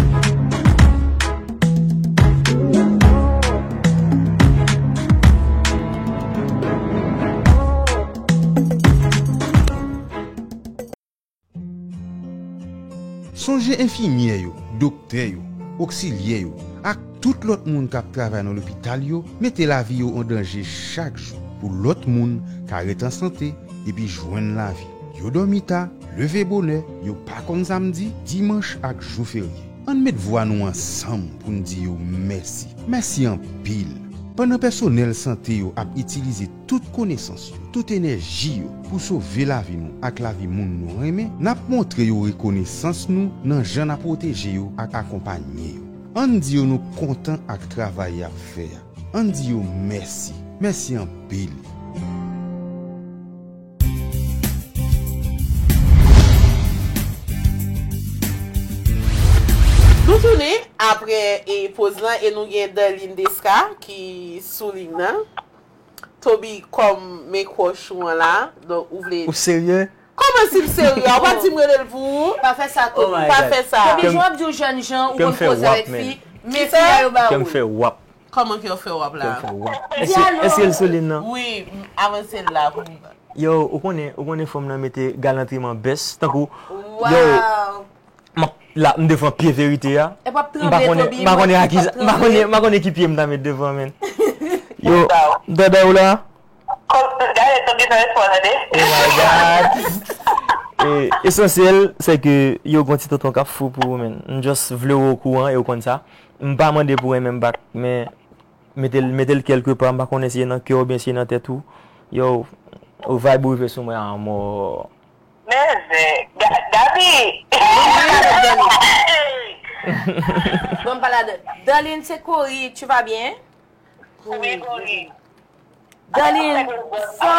Sonje enfimyè yo, doktè yo, oksilyè yo, ak tout lòt moun k ap travay nan lopital yo mete lavi yo an danje chak jou pou lòt moun ka ret an sante epi jwenn lavi. Yo dòmi ta, leve bonè, yo pa konn samdi, dimanch ak jou ferye. Ann met vwa nou ansanm pou n di yo mèsi. Mèsi anpil. Pandan pèsonèl sante yo ap itilize tout konesans yo, tout enèji yo pou sove lavi nou ak lavi moun nou renmen, n ap montre yo rekonesans nou nan jan n ap pwoteje yo ak akonpanye yo. Ann di yo nou kontan ak travay y ap fè a. Ann di yo mèsi. Mèsi anpil. Nou tounen apre e poz lan e nou gen Darline Desca ki sou liy nan. Toby kòm men crush ou an la. Donk ou vle. Ou serye? Kòman si m serye? Ou pa di m rele l pou ou? Pa fè sa Toby. Pa fè sa. Toby, jan w ap di w jèn jan, ou konn koze avèk fi, men fi a yo ba Kè m ou. Fè wap. Kòman kè w fè wap Kè m la? Fè wap. Di a non. Èske l sou liy nan? Wi, avanse l la pou m. Yo, ou konnen, ou konnen fòm nan mete galantriman best. Tankou, yo, Wow. m ap la, m devan pye verite a. E p ap M pa tranble konnen, Toby. m pa konnen a ki, E p ap m pa konnen, tranble. M pa konnen ki pye m ta met devan, men. Yo, dada ou la? Gade, Toby nan espwa, tande. Oh my God. E, esansyèl, se ke yo gon ti tonton k ap fou pou ou, men. M just vle w okouran e ou konn sa. M pa mande pou renmen m back, men mete l, mete l kèlke pa, m pa konnen si e nan kè w oubyen si e nan tèt ou. Yo, ou vibe ou rive sou mwen a mò. Men zen, Ga- Gaby. Bon, m pa ladan. Darline, c'est Corey, tu vas bien? Wi, Corey. Darline, fò,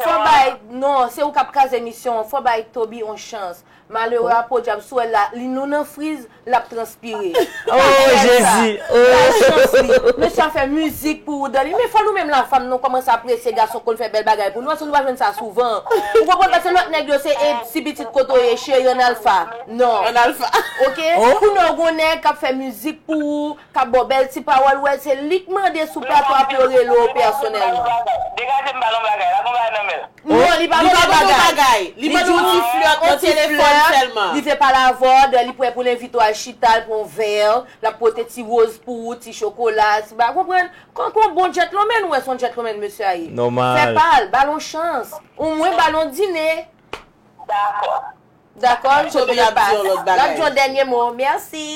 fò bay, non, se ou k ap kraze emisyon an, fò bay Toby yon chans. Malere a podyab sou èl la, li nou nan friz, l ap transpire. Oh, Jezi. Bay chans li. Mesye a fè mizik pou ou, Darline. Men fò nou menm lafanm nou kòmanse apresye gason konn fè bèl bagay pou nou, paske nou pa jwenn sa souvan. Ou konprann, paske lòt nèg yo se e ti pitit kote w ye, cheri, ann al fa. Non. Ann al fa. Oke? Kounye a w gon nèg k ap fè mizik pou ou, k ap ba w bèl ti pawòl, ou wè se li k mande sou plato a pou yo rele w pèsonèlman. Degaje m ba l yon bagay, la gon bagay nan men l. Non, li pa mande bagay. Li mande yon ti flèt nan telefòn sèlman. Li vle pale avè w, li prè pou l envite w al chita, l pran yon vè, l ap pote ti woz pou ou, ti chokola, ti ba, konprann? Kon, kon bon gentleman, ou wè se yon gentleman mesye a ye. Nòmal. Fè pa l, ba l yon chans. Omwen ba l yon dine. Dakò. Dakò, Toby ap di yon lòt bagay. L ap di yon dènye mo. Mèsi.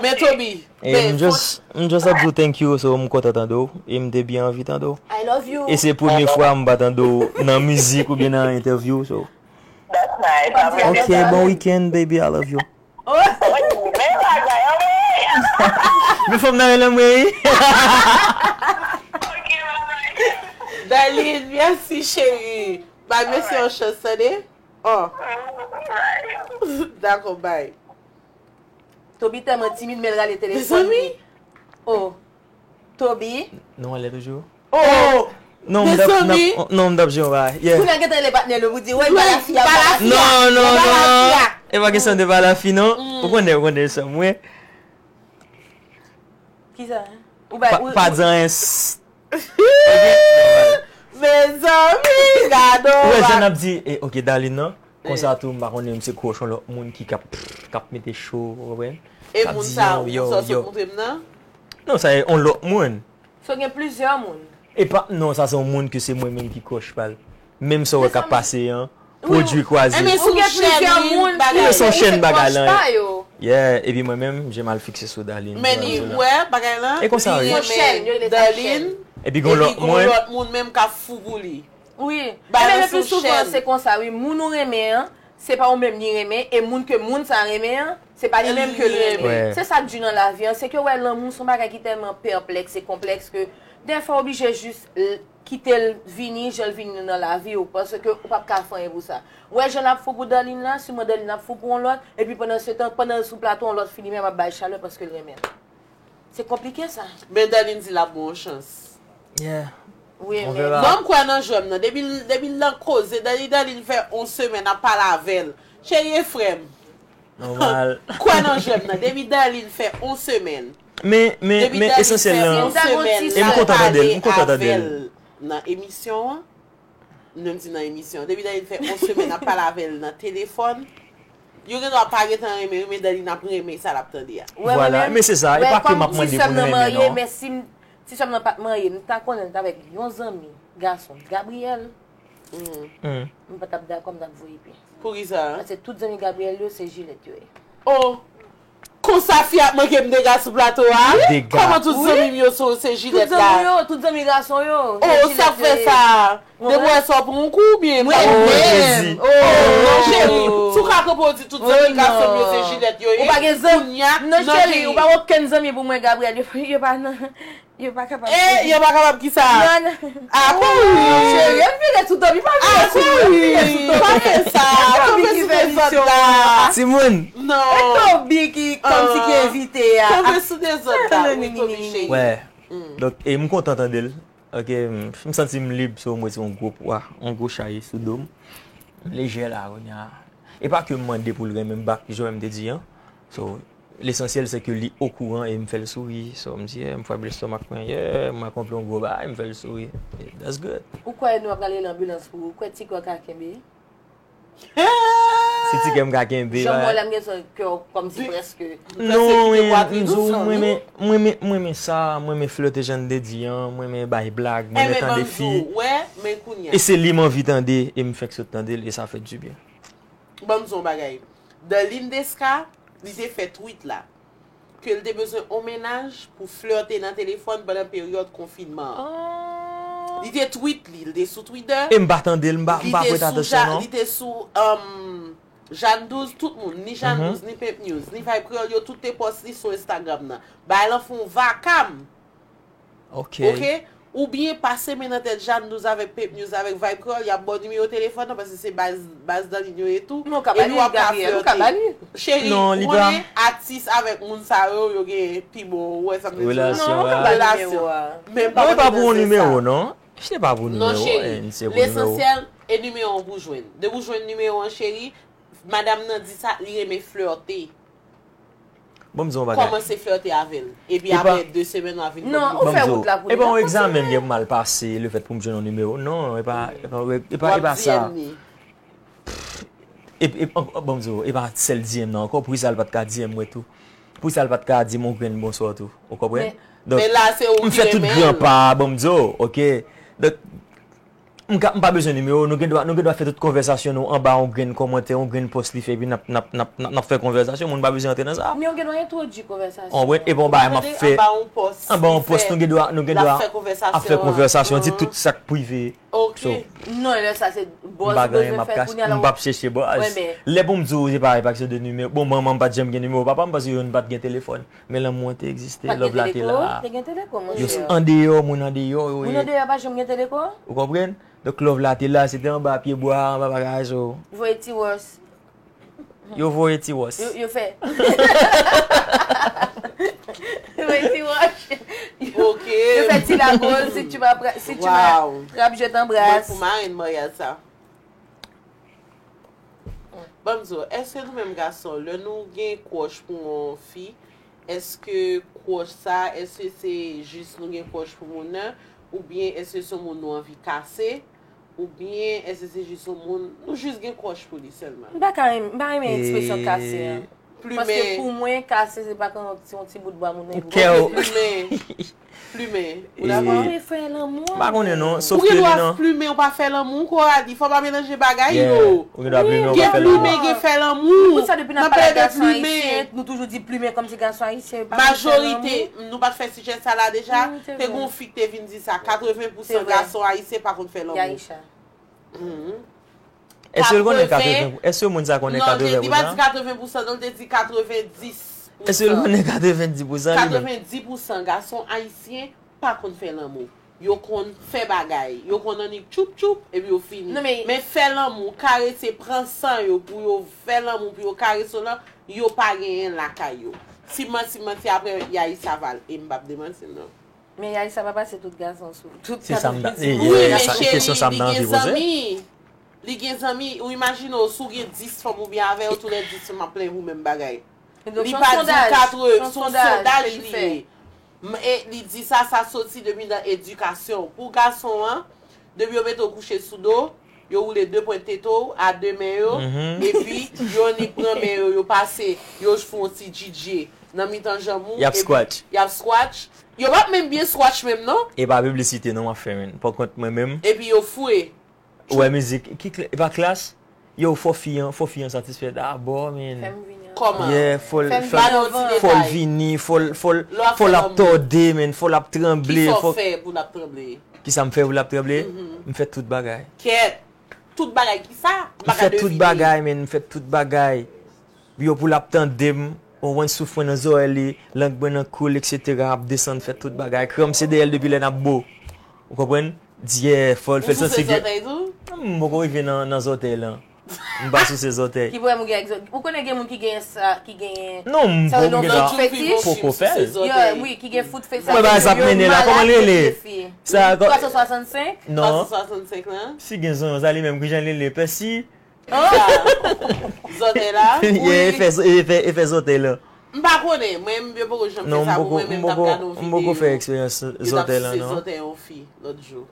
Men Toby, E m just, m just ap di w thank you, so m kontan tande w, e m te byen anvi tande w. I love you. E se premye fwa m pa tande w nan mizik oubyen nan entèvyou, so. That's nice. Ok, bon weekend, baby, I love you. Men bagay an wi. Men fòm nan rele mwen, wi. Ok, bye bye. Darline, mèsi cheri. Bay mesye yon chans, tande? Oh. Dakò, bay. Toby tèlman timid, men l rale telefòn li. Oh. Toby. Nou anlè toujou? Oh! Non, m t ap, m t ap, non, m t ap jwe yon bagay. Yeah. Kounye a gentan rele patnè l, ou di, woy, bala fi a, bala fi a. Non, non, Bala fi a. Non. E pa kesyon de bala fi, non. Ou konnen, ou konnen sa, mwen. Kisa? Ou bay, Pa, pa di anyen. Mezanmi, gade w. Ou wè jan n ap di, eh, ok, Darline, non? Konsa tou, m pa konnen, m se crush yon lòt moun ki k ap, k ap mete cho, ou konprann? E moun sa, moun sa sot montre m nan? Non, sa e yon lòt moun. So gen plizyè moun. E pa, non, sa se yon moun ke se mwen menm ki crush pa l. Menm sa w wè k ap pase an, pwodui kwaze. Ebyen, se yon chèn bagay. Ebyen, se yon chèn bagay lan. Yeah, epi mwen menm, je mal fikse sou Darline. Men li wè bagay lan. E konsa, wi. Li renmen Darline. Epi gon lòt moun. Lòt moun menm k ap fou pou li. Wi. Ebyen, le pli souvan, se konsa, wi. Moun ou renmen an, se pa ou menm li renmen, e moun ke moun sa renmen an, se pa li menm ke li renmen. Se sa k di nan lavi an, se ke w wè lanmou se yon bagay ki tèlman pèplèks e konplèks ke dèfwa w oblije jis kite l vini jan l vini nan lavi w, paske ou p ap ka fè anyen pou sa. Ou wè jan l ap fou pou Darline la, siman Darline ap fou pou yon lòt, epi pandan se tan, pandan l sou plato, yon lòt fi li menm ap bay chalè paske l renmen l. Se konplike sa. Men Darline di l ap ba w yon chans. Yeah. Wi, On men verra. Ban m kwè nan jwè m nan. Depi l, depi l nan koze, Darline, Darline fè yon semèn ap pale avè l. Cheri e frè m. Nòmal. Kwè nan jwè m nan. Depi Darline fè yon semèn. Men, men, Depi men Darline esansyèl fè lan. yon semèn E m kontan tande l, m kontan tande avè l. Nan emisyon an. M menm di nan emisyon. Depi Darline fè yon semèn ap pale avè l nan telefòn. Yo gen dwa pa gentan renmen, men Darline ap renmen sa l ap tande a. Wè, Vwala, mwen men se sa, e wè, pa ke kòm m ap mande ti pou sè m nou nan renmen, marye, non. Men si m, ti sè m nan pa t marye, m ta konnen l t avèk yon zanmi gason, Gabriel. Mm. M pa t ap dakò, m t ap voye pye. Poukisa? Paske tout zanmi Gabriel yo, se jilèt yo ye. Oh! Konsa fi ap manke m dega sou plato a. Dega. Kòman tout zanmi m yo se, se Jilèt la? Tout zanmi yo, tout zanmi gason yo. Oh, sa fè sa. Depi wè sa w pran yon kou oubyen? Mwen menm. Oh, non, cheri. Si w ka kanpe w di tout zanmi gason m yo se Jilèt yo ye. Ou pa gen zanmi. Non, cheri, ou pa okenn zanmi pou mwen, Gabriel. Yo, yo pa nan. Yo pa kapab. Eh, yo pa kapab ki sa? Non, non. Ah, pa wi. Cheri, yo vire sou Toby, pa vire sou mwen, vire sou Toby. Pa fè sa. Toby ki fè misyon an. Timoun. Non. E Toby ki kòmsi ki envite a. Kanpe sou dezòd la, wi, Toby cheri. Wè. Donk, e m kontan tande l. Ok, m, m santi m lib, so m wè se yon gwo pwa, yon gwo chay sou do m. M lejè la, kounye a. E pa ke m mande pou l renmen m back, jan m te di an. So, lesansyèl se ke li okouran e m fè l souri. So, m di, yeah, m fè blestomak mwen, yeah, m akonpli yon gwo bagay, m fè l souri. Yeah, that's good. Ou kwè nou ap rale lanbilans pou ou? Ou kwè ti kò ka kenbe? Si ti kè m ka kenbe, jan m wè la, m gen kè kòmsi prèske. Non, men, m di w, mwen renmen, mwen renmen, mwen renmen sa, mwen renmen flète jan n te di an, mwen renmen bay blag, mwen renmen tande fi. E se li m anvi tande, e m fèk sot tande l, e sa fè du bien. Ban m di w yon bagay. Darline Desca, li te fè tweet la. Ke l te bezwen yon mennaj pou flète nan telefòn pandan peryòd konfinman an. Li te tweet li, li te sou Twitter. E m pa tande l, m pa, m pa prete atansyon non. Li te sou, um, Jeanne Douze, tout moun, ni Jeanne Douze, ni Pimp News, ni Vibe Creole, yo tout te pòs li sou Instagram nan. Bagay lan fè yon vakam. Ok. Ok? Oubyen pase men nan tèt Jeanne Douze avèk Pimp News avèk Vibe Creole, y ap ba w nimewo telefòn nan, paske se baz, baz Darline yo ye tou. Men w ka ba li, Gabriel, ou ka ba li. Cheri, ou konnen atis avèk moun sa yo, yo gen pi bon, ou wè sa m vle di w la? Relasyon. Non, ou ka ba li nimewo a. Men pa pou yon nimewo, non. Se pa pou nimewo, eh, se pou nimewo. Lesansyèl, e nimewo an pou jwenn. Depi w jwenn nimewo an, cheri, madanm nan di sa, li renmen flète. Bon, m di w yon bagay. Kòmanse flète avè l. Epi apre de semèn, w a vin konn li. Non, ou fè wout la pou li. E pa yon egzamen m gen pou m al pase, lefèt pou m jwenn yon nimewo. Non, e pa, e pa, e pa, e pa sa. E, e, bon, m di w, e pa sèl D M nan ankò. Poukisa l pa t ka D M mwen tou? Poukisa l pa t ka di m yon grenn bonswa tou? Ou konprann? Donk, m fè tout gran pa, bon, m di w, ok? Donk, M ka, m pa bezwen nimewo, nou gen dwa, nou gen dwa fè tout konvèsasyon nou anba yon grenn kòmantè, yon grenn pòs li fè, epi n ap, n ap, n ap, n ap, n ap fè konvèsasyon, moun pa bezwen antre nan sa. Men w gen dwa entwodui konvèsasyon. Ou konprann? Epi yon bagay m ap fè anba yon pòs, nou gen dwa, nou gen dwa ap fè konvèsasyon, di tout sa k prive. Ok. Non, lè sa se bòz ou bezwen fè kounye a la. M p ap chèche bòz. Lè pou m di w, se pa, pa kesyon de nimewo. Bon, manman m pa t janm gen nimewo papa m, paske yo pa t gen telefòn. Men lanmou an te egziste, love la te la. Te gen teleko, te gen teleko, monchè. Yo andeyò, moun andeyò, yo ye. Moun andeyò pa janm gen teleko? Ou konprann? Donk, love la te la, se te anba pye bwa, anba bagay, so. Voye ti wòch. Yo voye ti wòch. Yo, yo fè. Voye ti wòch. Ok. Yo fè ti lagoz, si tu m'appra-, si tu m'attrapes, je t'embrasse. Mwen pou marenn maryaj sa. Ban m di w, èske nou menm gason, lè nou gen crush pou yon fi, èske crush sa, èske se jis nou gen crush pou moun nan, oubyen èske se yon moun nou anvi kase, oubyen èske se jis yon moun, nou jis gen crush pou li sèlman? M pa ka renmen, m pa renmen ekspresyon kase an. Paske pou mwen, kase se pa kon se yon ti bout bwa moun nan. Ou kè w. Plimen. Plimen. Ou dakò? Ou pa fè lanmou. M pa konnen non, sof ke li nan. Ou gen dwa plimen, ou pa fè lanmou, Coralie. Fò w pa melanje bagay yo. Ou gen dwa plimen, ou pa fè lanmou. Gen plimen, gen fè lanmou. Poukisa depi n ap pale de gason ayisyen, nou toujou di plimen kòmsi gason ayisyen yo pa konn fè lanmou? Majorite, nou pa t fè sijè sa la deja? Te gen yon fi k te vin di sa, katreven pousan gason ayisyen pa konn fè lanmou. Èske l konnen katreven pou, èske moun sa konnen katreven pou san? Non, li pa di katreven pou san, non, li te di katreven dis pou san. Èske l konnen katreven dis pou san li menm? Katreven dis pou san gason ayisyen pa konn fè lanmou. Yo konn fè bagay, yo konn annik tchoup tchoup, epi yo fini. Men fè lanmou, karese, pran san yo pou yo fè lanmou, pou yo karese w lan, yo pa genyen lakay yo. Si m manti, m manti, apre Yayi Saval, e m p ap demanti l non. Men Yayi sa pa pase tout gason sou, tout gason. Wi, men cheri, li gen zanmi. Li gen zanmi, ou imajine w, si w gen dis fanm oubyen avè yo, tou lè dis fanm ap plenyen pou menm bagay. Li pa di w katreven, se yon sondaj li ye. E li di sa, sa soti depi nan edikasyon. Pou gason an, depi yo mete w kouche sou do, yo woule de pwen tete w a de men yo, epi yo annik pran men yo, yo pase, yo fè yon ti djidje nan mitan janm ou, y ap scratch. Y ap scratch. Yo p ap menm byen scratch menm non. E pa piblisite non m ap fè, menn. Pakont mwen menm. Epi yo fwe. Ou wè mizik, ki kla-, e pa Klass? Yo, fò fi an, fò fi an satisfè dabò, menn. Fè m vini Kòman? Yeah, fò l, fò l vini, fò l, fò l, fò l ap tòde, men, fò l ap tranble. Kisa w fè pou l ap tranble? Kisa m fè pou l ap tranble? M fè tout bagay. Kèt! Tout bagay kisa? M fè tout bagay, men, m fè tout bagay. Yo, pou l ap tande m, w konprann, souf mwen nan zòrèy li, lang mwen nan kou l, etsetera, ap desann, fè tout bagay. Kranm se dèyè l depi lè n ap bo. Ou konprann? Dyè, fò l fè l santi ke. M poko rive nan, nan zòtèy lan. M pa souse zòtèy. Ki pwoblèm ou gen ak zòtèy? Ou konnen gen moun ki gen sa, ki gen. Non, m poko gen sa. Fetish? Poko fè l. Wi, ki gen foot fetish. Mwen pa sa ap mennen la, kòman l rele? Sa, twa san swasann senk? Non. Twa san swasann senk lan? Si gen zonyon, sa li menm, kijan l rele? Pèsi? Zòtèy la? Yeah, efè, efè, efè zòtèy lan. M pa konnen, mwen, m poko janm fè sa pou mwen, men m t ap gade yon videyo. M poko fè eksperyans zòtèy lan, non. Yo t ap souse zòtèy yon fi lòt jou.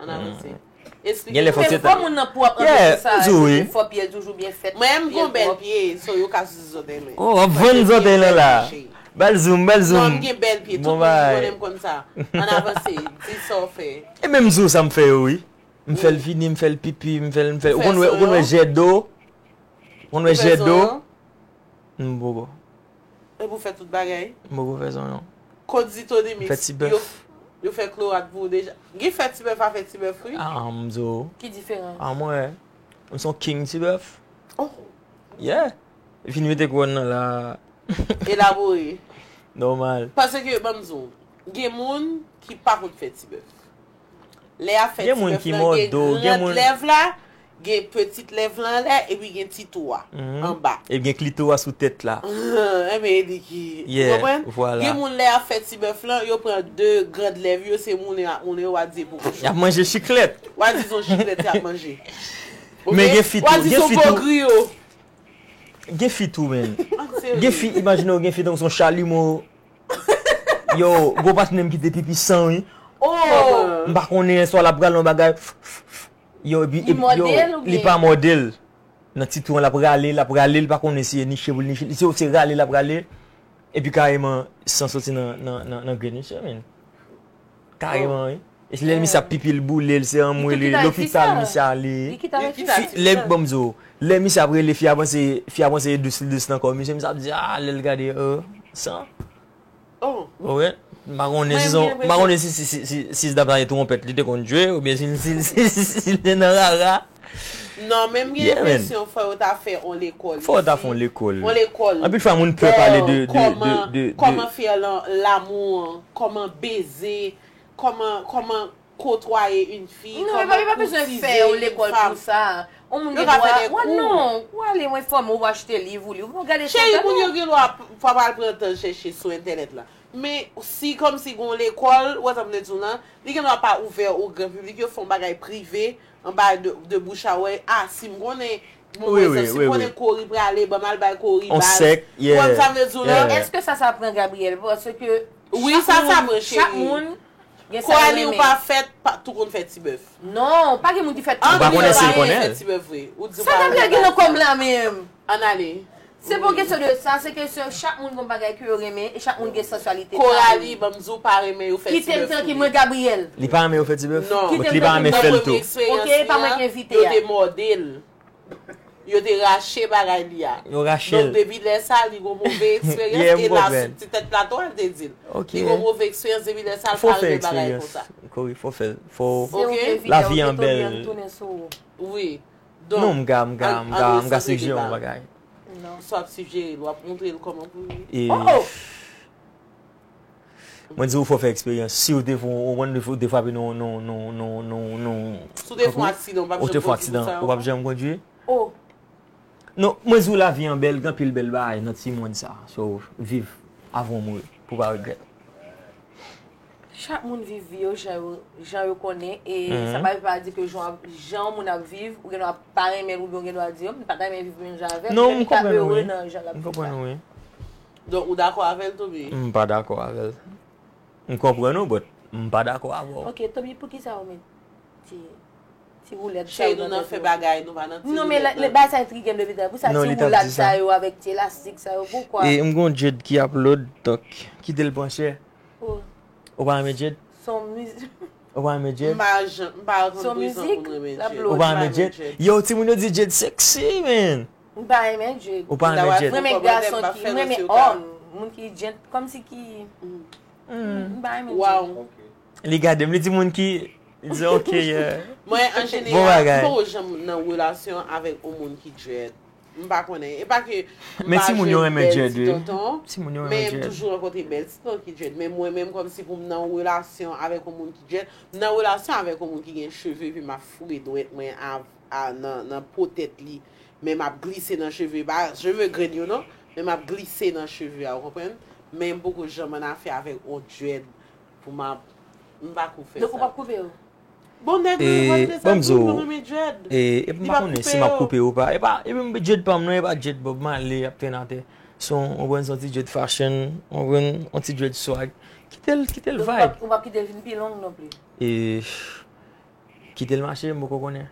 Ann avanse. Eksplike. Gen lè fò se ta. Fò moun nan pwòp anpil pou sa, fò pye l toujou byen fèt. Mwen, m gon bèl pye, so yo ka souse zòtèy mwen. Oh, w ap vann zòtèy lan la. Bal zoom, bal zoom. Non, m gen bèl pye, tout moun ki konnen m konn sa. Ann avanse, di sa w fè. E menm di w sa m fè yo, wi. M fè l vini, m fè l pipi, m fè l, m fè l. Ou konn wè, ou konn wè jè do? Ou konn wè jè do? M poko. E pou fè tout bagay? M poko fè zonyon. Konditodemis. M fè ti bèf. Yo, yo fè klowat pou ou deja. Gen fè ti bèf a fè ti bèf, wi. Ah, m di w. Ki diferans? Ah, mwen, m se yon king ti bèf. Oh. Yeah. Vin mete kouwòn nan la. Elabore. Nòmal. Paske, ban m di w, gen moun ki pa konn fè ti bèf. Lè y ap fè ti bèf lan, gen gran lèv la, gen pitit lèv lan anlè, epi gen ti tou a anba. Epi gen klito a sou tèt la. Enben, e li ki, ou konprann? Gen moun lè y ap fè ti bèf lan, yo pran de gran lèv yo, se moulen ak moulen, w a di e pou kochon. Y ap manje chiklèt. W a di se yon chiklèt y ap manje. Men gen fi tou, gen fi tou. Gen fi tou, men. Gen fi, imajine w, gen fi tankou se yon chalimo. Yo, gwo patnè m ki te pi pisan, wi. Oh! M pa konnen, swa l ap rale yon bagay. Yo, epi, epi, yo, li pa mòde l. Nan ti tou an, l ap rale, l ap rale, li pa konnen si e niche pou l niche. Si se rale, l ap rale. Epi kareman, san soti nan, nan, nan, nan grenn misye, men. Kareman, wi. E lè misye ap pipi, l boule l, se anmwe li, lopital misye ale. Lè, ban m di w, lè misye ap rele, fi a panse, fi a panse e dous, li dous nan kò misye, misye ap di, ah, lè l gade, oh, san. Oh. Ou wè? M pa konnen si se, m pa konnen si, si, si, si, si dam sa se twonpèt li te konn jwe, oubyen si, si, si, si, si l te nan rara. Non, men m gen enpresyon fò yo ta fè on lekòl isi. Fò yo ta fè on lekòl. On lekòl. Anpil fwa, moun pè pale de, de, de, de, de. Kòman fè lan-, lanmou an, kòman beze, kòman, kòman kotwaye yon fi, kòman koutize yon fanm. Non, yo pa bezwen fè yon lekòl pou sa. Yon moun gen dwa, wè, non, ou ale, mwen fòme w, ou achte liv ou li, ou gade sa. Cheri, moun yo gen dwa p-, pa pral pran tan chèche sou entènèt la. Men si kòmsi gen yon lekòl, ou wè sa m vle di w lan, li gen dwa pa ouvè o gran piblik, yo fè yon bagay prive, yon bagay de, de bouch a orèy. Ah, si m konnen, bon, wi, wi, si m konnen Kori prale, ban m al bay Kori baz. Ou konn sa m vle di w lan? Èske sa, sa pran Gabriel? Paske wi, sa, sa pran, cheri. Chak moun gen sa yo renmen. Coralie, ou pa fèt, pa tou konn fè ti bèf. Non, pa gen moun ki fèt tou konn fè ti bèf vre. Ou di w pa renmen bagay sa. Sa Gabriel gen nan kò m la menm? Ann ale. Se pa yon kesyon de sa, se kesyon chak moun gon bagay ke yo renmen e chak moun gen sansyalite pa yo. Coralie, ban m di w pa renmen yo fè ti bèf. Kite m trankil, mwen Gabriel. Li pa renmen yo fè ti bèf? Non. Kite m trankil, mwen. But li pa renmen fè l tou. Ok, e pa mwen ki envite a. Yo te mòde l. Yo te rache bagay li a. Yo rache l. Donk, depi lè sa, li gon move eksperyans. Yeah, m konprann. E la, sou ti tèt plato a, l te di l. Ok. Li gon move eksperyans, depi lè sa, l pa renmen bagay konsa. Fò w fè eksperyans. Kori, fò w fè l. Fò w. Ok. Lavi an bèl. Wi. Non, m ka, m ka, m ka, m ka sigjere yon bagay. Non. Sa w ap sigjere l, w ap montre l kòman pou li. E, oh! Mwen di w fò w fè eksperyans. Si w te fè, w konn, ou te frape nan, nan, nan, nan, nan, nan. Si w te fè yon aksidan, ou p ap janm kondwi pou sa ankò? Ou p ap janm kondwi? Oh. Non, mwen di w lavi an bèl, gen anpil bèl bagay nan ti mond sa. So, viv avan w mouri, pou w pa regrèt. Chak moun viv vi yo jan yo, jan yo konnen, e sa pa vle pa di ke jan, jan yon moun ap viv, ou gen dwa pa renmen l, oubyen ou gen dwa di, "Oh, m pa ta renmen viv menm jan avè l," men li ka ere nan jan l ap viv la. Non, m konprann ou, wi. Donk, ou dakò avè l, Toby? M pa dakò avè l. M konprann ou, but m pa dakò avè w. Ok, Toby, poukisa ou met ti, ti woulèt sa yo nan tèt ou? Cheri, nou nan fè bagay, nou pa nan ti woulèt, non. Non, men la, le bagay sa entrige m depi talè. Pou sa ti woulèt sa yo avèk ti elastik sa yo, poukwa? E m gon dread ki ap load, donk, kite l pran chè. Oh. Ou pa renmen dread? Son mizik. Ou pa renmen dread? M pa jan-, m pa konn prezan moun renmen dread. Son mizik l ap load. Ou pa renmen dread? Yo, timoun yo di dread sexy, man. M pa renmen dread. Ou pa renmen dread? M renmen gason ki, m renmen òm, moun ki djent, kòmsi ki, m pa renmen dread. Li gade m, li di moun ki, li di ok, yeah. Mwen, an jeneral, m poko janm nan relasyon avèk yon moun ki dread. M pa konnen. E pa ke m pa jwenn bèl ti tonton, men m toujou rankontre bèl ti tonton ki dread. Men mwen menm, kòmsi pou m nan yon relasyon avèk yon moun ki dread, m nan relasyon avèk yon moun ki gen cheve, epi m ap foure dwèt mwen nan, nan po tèt li. Men m ap glise nan cheve, pa cheve grenn yo non, men m ap glise nan cheve a, ou konprann? Men m poko janm annafè avèk yon dread pou m ap, m pa ko fè sa. Donk ou p ap koupe yo? Bon, nèg mwen, mwen te sa di mwen renmen dread. E m pa konnen si m ap koupe yo ou pa. E pa, e menm dread pa m non, e pa dread Bob Marley ap trennen atè. Se yon, yon ti dread fashion, yon ti dread swag. Kite l, kite l vibe. Ou p ap kite l vin pi long non plis. E kite l mache, m poko konnen.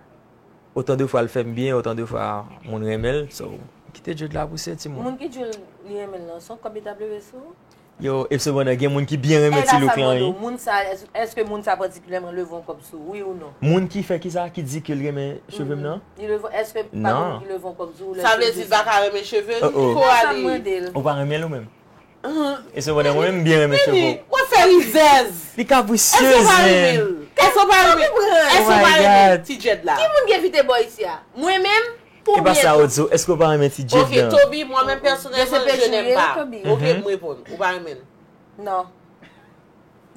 Otan de fwa l fè m byen, otan de fwa moun renmen l, so kite dread la pouse timoun. Moun ki di l li renmen l lan, se yon kòb li t ap leve sou ou? Yo, e sepandan, gen moun ki byen renmen ti look lan wi. Moun sa, èske moun sa patikilyèman leve yon kòb sou ou, wi ou non? Moun ki fè kisa, ki di ke l renmen cheve m nan? Li leve, èske pa gen moun ki leve yon kòb sou ou lè cheve? Sa vle di l pa ka renmen cheve l? Koralie. Ou pa renmen l ou menm? E sepandan, mwen menm m byen renmen cheve w. W ap fè rizèz. Li kaprisyez, man. Èske w pa renmen l? Èske w pa renmen ti dread la? Ki moun ki envite bò isi a? Mwen menm? E pa sa, Odzo, èske w pa renmen ti dread lan? Ok, Toby, mwen menm pèsonèlman, je n'aime pas. Ok, m reponn. Ou pa renmen l? Non.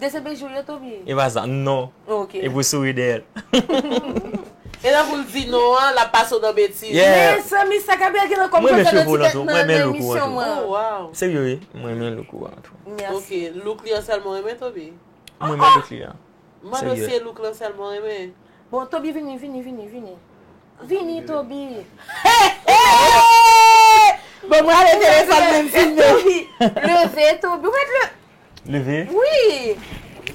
De se bejou yo, Toby? E pa sa, non. Ok. E pou souri dèyè l. E lè pou l di non an, l ap pase w nan betiz. Yeah. Mezanmi, sa Gabriel gen nan kòm pral fè nan ti tèt nan emisyon an. Serye wi, mwen renmen look ou an tou. Mèsi. Ok, look li an sèlman w renmen, Toby? Mwen renmen look li an. Mwen se look lan sèlman renmen. Bon, Toby, vini, vini, vini, vini. Vini, Toby. Bon, mwen ale telefòn mwen filme. Toby, leve, Toby. Ou mèt le... Leve? Wi.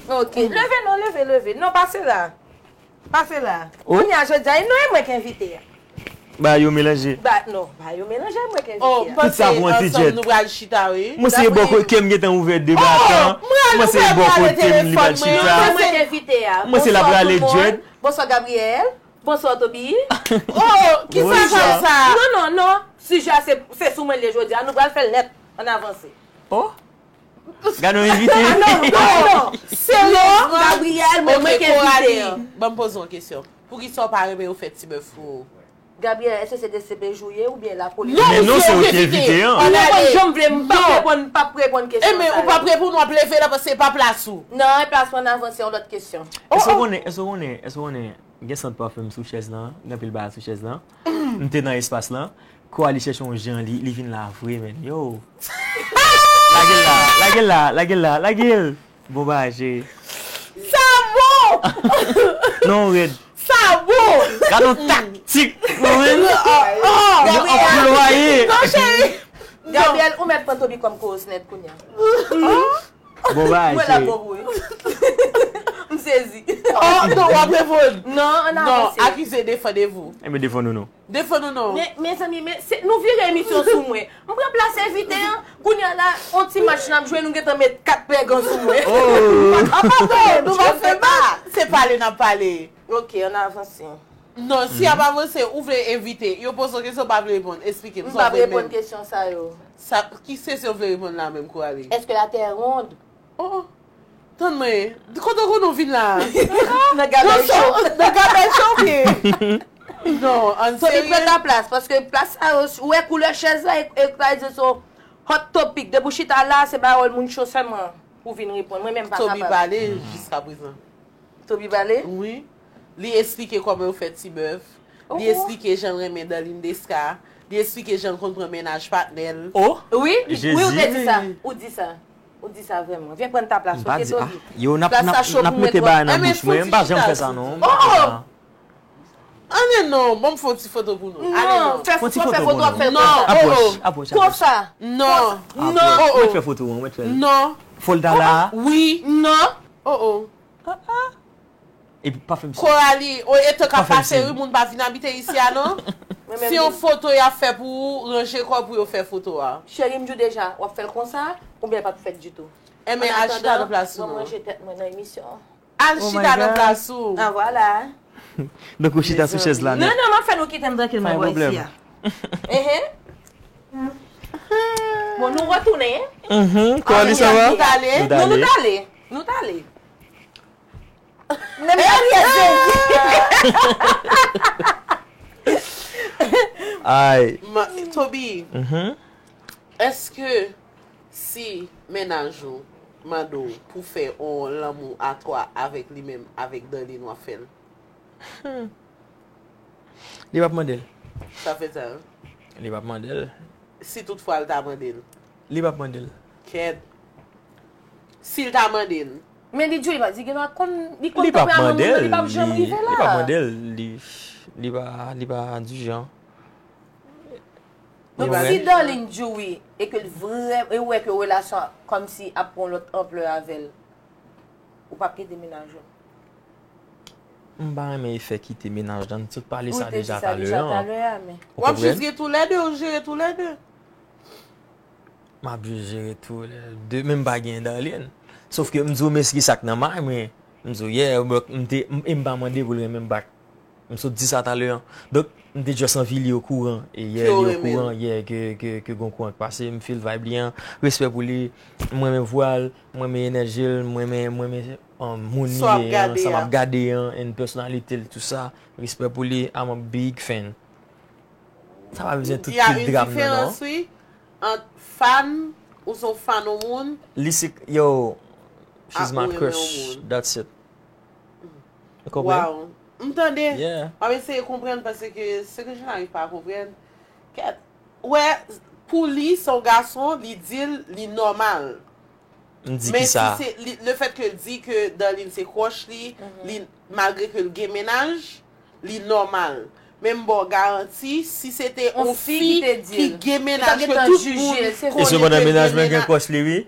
Ok. Leve non, leve, leve. Non, pase la. Pase la. Kounye a, jodi a, non, e mwen k envite a. Ba yo melanje. Ba, non, ba yo melanje, mwen k envite a. Tout sa pou yon ti djèt. Nou pral chita, wi. Mwen se bò ke m gentan ouvè de batan. Mwen se bò kote m li pral chita. Mwen k envite a. Mwen se la prale djèt. Bonswa, Gabriel. Bonswa, Toby. Oh, ki sa sa? Non, non, non. Sijè a se, se sou mwen l ye jodi a. Nou pral fè l nèt. Ann avanse. Oh. Gade yon envite. Non, non, non. Serye? Gabriel, mwen, mwen k envite a. Ban m poze w yon kesyon. Poukisa w pa renmen yo fè ti bèf pou ou? Gabriel, èske se de se bejou ye oubyen lapolis? Men non, se ou ki envite an. Ou pa konn jan m vle, m p ap reponn, m p ap reponn kesyon sa yo. Enben, ou p ap reponn, w ap leve la paske se pa plas ou. Non, e plas mwen, ann avanse, yon lòt kesyon. Èske w konnen, èske w konnen, èske w konnen, gen sant pafen m sou chèz lan, gen anpil bagay sou chèz lan. M te nan espas lan. Kou a li chèche yon jan, li, li vin la vre, men. Yo. Lage l la, lage l la, lage l la, lage l. Bon bagay, cheri. Sa bon! Non, rèd. Sa bon! Gade yon taktik, non, men. Yon anplwaye. Non, cheri. Gabriel, ou mèt pran Toby kòm co-host nèt kounye a. Bon bagay, cheri. Mwen la bon pou ou. M sezi. Oh, non, w ap reponn. Non, ann avanse. Non, akize, défendez-vous. Enben, defann ou non. Defann ou non. Men, mezanmi, men, se, nou vire emisyon sou mwen. M pran plas envite an. Kounye a la, yon ti match n ap jwe, nou gentan met kat pègan sou mwen. Oh. Apa non, nou pa fè match. Se pale n ap pale. Ok, ann avanse. Non, si y ap avanse, ou vle envite. Yo poze w kesyon, w pa vle reponn. Esplike m sa w vle menm. M p ap reponn kesyon sa yo. Sa, ki kesyon w vle reponn la menm, Coralie? Est-ce que la terre est ronde? Oh, oh. Tann mwen. Kote w konnen w vin la? Nan Gabèl Show. Nan Gabèl Show, byen. Non, ann serye. Pran ta plas, paske plas sa yo, ou wè koulè chèz la, e, e, sa vle di se yon hot topic. Depi w chita la, se pawòl moun cho sèlman pou vin reponn. Mwen menm pa kapab. Toby pale jiskaprezan. Toby pale? Wi. Li esplike kòman yo fè ti bèf. Li esplike jan l renmen Darline Desca. Li esplike jan l konn pran mennaj patnè l. Oh! Wi, wi, ou te di sa. Ou di sa. Ou di sa vrèman. Vyen pran ta plas, oke, Toby? Yo, n ap, n ap, n ap mete bagay nan bouch mwen. M pa janm fè sa, non. Oh! Ale non, ban m fè yon ti foto pou nou. Ale non. Fè, fè foto, ap fè konsa. Apwòch, apwòch, apwòch. Konsa. Non. Non. Mwen fè foto an, mwen fè l. Non. Fò l ta la. Wi. Non. Oh, oh. Epi pa fè m siy. Coralie, o, e tan k ap pase, wi, moun pa vin abite isi a, non. Si yon foto y ap fè pou ou, ranje kò w pou yo fè foto a. Cheri, m di w deja, w ap fè l konsa, oubyen l p ap fèt ditou. Enben, al chita nan plas ou, non. An atandan, ban m ranje tèt mwen nan emisyon an. Al chita nan plas ou. Ah, vwala. Donk, ou chita sou chèz la nèt. Non, non, m ap fè nou kite m trankil, mwen bò isi a. Enhen. Bon, nou retounen. Mhm, Coralie, ça va? Nou t ale. Nou t Non, nou ale. t ale. Nou t ale. Men Marie, Ay. Ma- Toby, Mhm. èske si mennaj ou mande w pou fè yon lanmou a twa avèk li menm, avèk Darline, w ap fè l? Li p ap mande l. Sa fè sa. Li p ap mande l. Si toutfwa l ta mande l. Li p ap mande l. Kèt. Si l ta mande l. Men li Djouly pa di gen dwa konn li konn Li p ap tanperaman mande moun nan, l. li p ap janm rive Li p ap la. Mande l. Li, li pa, li pa du jan. Donk Li si wè. Darline Djouly e ke l vre e wè ke relasyon an kòmsi ap pran lòt anplè avè l, ou p ap kite mennaj ou. M pa renmen efè kite mennaj lan. M sot pale Ou sa te di deja sa deja talè an. Talè a, men. Ou W ap jis konprann? gen tou lè de, ou jere tou lè de. M ap jis jere tou lè de, men m pa gen Darline. Sof ke m di w mèsi sa k nan may mwen. M di w, yeah, bro, m te, m, e m pa mande pou l renmen m back. M sot di sa talè an. Donk, m te just anvi li okouran. E yeah, Ke w li renmen l. Okouran, yeah, ke, ke, ke gon kouran k pase. M feel vibe li an. Respè pou li. M renmen vwa l, m renmen enèji l, m renmen, m renmen um, moun li Sa w ap ye an, gade sa m a. Ap gade an, and personality l, tou sa. Respè pou li, I'm a big fan. Sa pa bezwen tout, Y a tout une dram nan, non. Différence, wi, ant fan, ou se yon fan yon moun, Li se, yo, she's Ah, my ou renmen crush. Yon moun. That's it. Ou konprann? Wow. M tande. Yeah. M ap eseye konprann paske ce que je n'arrive pas à comprendre. Kèt. Wè, pou li, se yon gason, li di l, li nòmal. M di Men ki sa. Si se, li, le fèt ke l di ke Darline se crush li, li, malgre ke l gen mennaj, li nòmal. Men m ba w garanti, si se te On yon fi fi ki te di ki l. Gen Li mennaj t ap ke gentan tout jije moun l, se konnen E sepandan ke mennaj gen mwen gen mennaj- crush li, wi.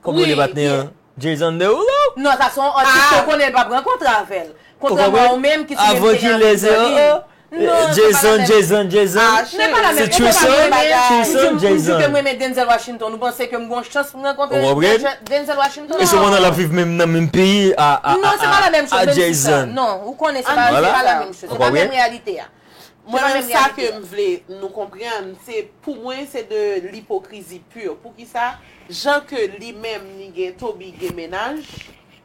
Kòman yo Wi. Patnè an? Jason Derulo? Non, sa se yon atis ke w konnen l p ap rankontre avè l. Kontrèman Konprann? Ou menm ki sou Avan menm ki terrain lè se avèk Darline. oh, Non, se pa Jason, la menm- Jason, Jason. Ah, Se pa la menm. Se Tristan, Ou pa Tristan, renmen- Ou di m ke Jason. M renmen Denzel Washington. Ou panse ke m gon chans pou m rankontre Ou konprann? Denzel Washington? E sepandan l ap viv menm nan menm peyi a, a, Non, se pa la menm a choz. Menm si sa. Jason. Non, ou konnen se Ah, pa, non, se pa la sa. Menm choz. Se Ou pa konprann? Menm reyalite a. Mwen Se pa menm menm sa ke reyalite. M vle nou konprann, se pou mwen se de lipokrizi pur. Poukisa? Jan ke li menm li gen Toby gen mennaj,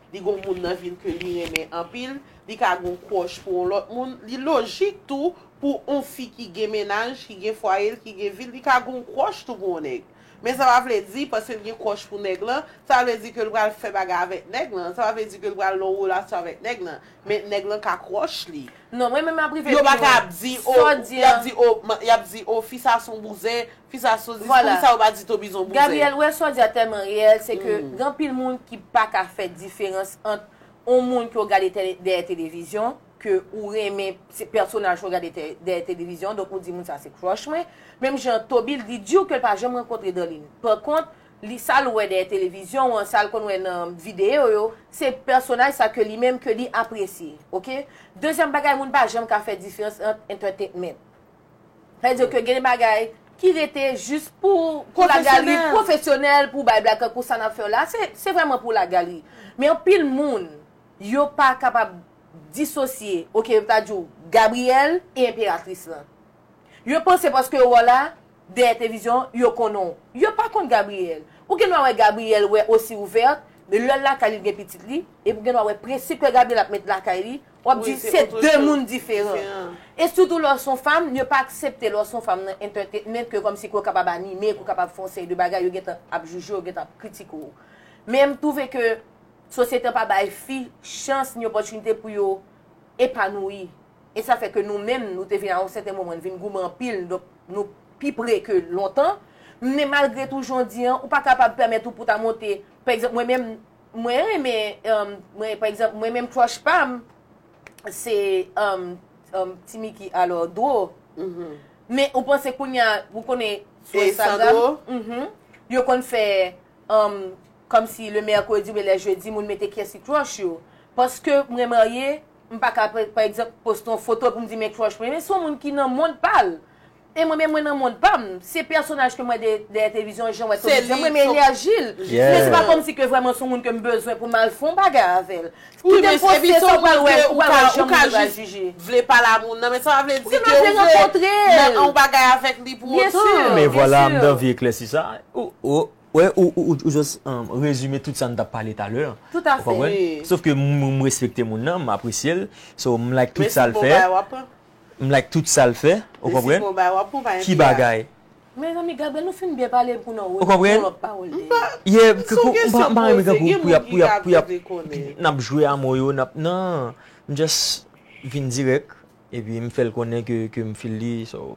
li gon moun nan vil ke li renmen anpil, li ka gon crush pou yon lòt moun, li lojik tou pou yon fi ki gen mennaj, ki gen fwaye l, ki gen vi l, li ka gon crush tou pou yon nèg. Men sa pa vle di paske l gen crush pou nèg lan, sa vle di ke l pral fè bagay avèk nèg lan, sa pa vle di ke l pral nan yon relasyon avèk nèg lan, men nèg lan ka crush li. Non, mwen menm ap rive Yo pa pi ka lwen. ap di Sa oh, w di y ap an. Di oh, y ap di oh, fi sa son bouzen, fi sa son zis, Vwala. Poukisa yo pa di Toby son bouzen? Gabriel, wè sa w di a tèlman reyèl, se ke gen anpil moun ki pa ka fè diferans ant yon moun ke w gade tè- dèyè televizyon, ke ou renmen se pèsonaj ke w gade tè- dèyè televizyon, donk ou di moun sa se crush mwen. Menm jan Toby, li di w ke l pa janm rankontre Darline. Pa kont, li sa l wè dèyè televizyon an, sa l konn wè nan videyo yo, se pèsonaj sa ke li menm ke li apresye, oke? Dezyèm bagay, moun pa janm ka fè diferans ant entertainment. Sa vle di ke gen de bagay ki rete jis pou, pou lagalri, pwofesyonèl, pou bay blag, tankou sa n ap fè la, se, se vrèman pou lagalri. Men anpil moun, yo pa kapab disosye, oke, yo ta di w Gabriel e enperatris lan. Yo panse paske yo wè w la, dèyè televizyon, yo konnen w. Yo pa konn Gabriel. Ou gen dwa wè Gabriel wè osi ouvèt, men lè l lakay li, l gen pitit li, epi ou gen dwa wè prensip ke Gabriel ap met lakay li, w ap di se de moun diferan. E sitou lè w se yon fanm, yo pa aksepte lè w se yon fanm nan entertainment ke kòmsi ke w kapab anime, ke w kapab fè yon seri de bagay, yo gentan ap jije w, yo gentan ap kritike w. Men m twouve ke sosyete an pa bay fi chans ni opòtinite pou yo epanouyi. E sa fè ke nou menm, nou te vin a yon sèten moman, n vin goumen anpil, donk nou pi pre ke lontan. Men malgre tou, jodi an, ou pa kapab pèmèt ou pou ta monte. Pa egzanp, mwen menm, mwen renmen, um, mwen, pa egzanp, mwen menm crush pa m, se um, um, Ti Miki, alò, Dro. Men ou panse kounye a, ou konnen sou Instagram, yo konn fè um, kòmsi le mèkredi oubyen lè jedi, moun mete kiyès ki crush yo. Paske mwen marye, m pa ka, pa, pa egzanp, poste yon foto pou m di men crush mwen. Men se yon moun ki nan mond pa l. E mwen menm, mwen nan mond pa m. Se pèsonaj ke mwen de, dèyè televizyon, jan wè Tony Jam, mwen renmen enèji l. Men se pa kòmsi ke vrèman se yon moun ke m bezwen pou m al fè yon bagay avè l. Kite m poste sa, ou pral wè, ou pral wè jan moun yo pral jije. Vle pale a moun nan, men sa pa vle di ke ou vle nan yon bagay avèk li pou otan. Men vwala, m t anvi eklèsi sa. Ou, ou, wè, ou, ou, ou, ou just, um, rezime tout sa n t ap pale talè a. Ou konprann? Sof ke m, m respekte moun nan, m apresye l. So, m like tout sa l fè. M like tout sa l fè, ou konprann? Ki bagay? Mezanmi, Gabriel, nou fin byen pale pou nou wè yon lòt pawòl dèyè. Yeah, m pa renmen kankou pou y ap, pou y ap, pou y ap, n ap jwe a mo yo, n ap, non, m just vin dirèk, epi m fè l konnen ke, ke m feel li, so,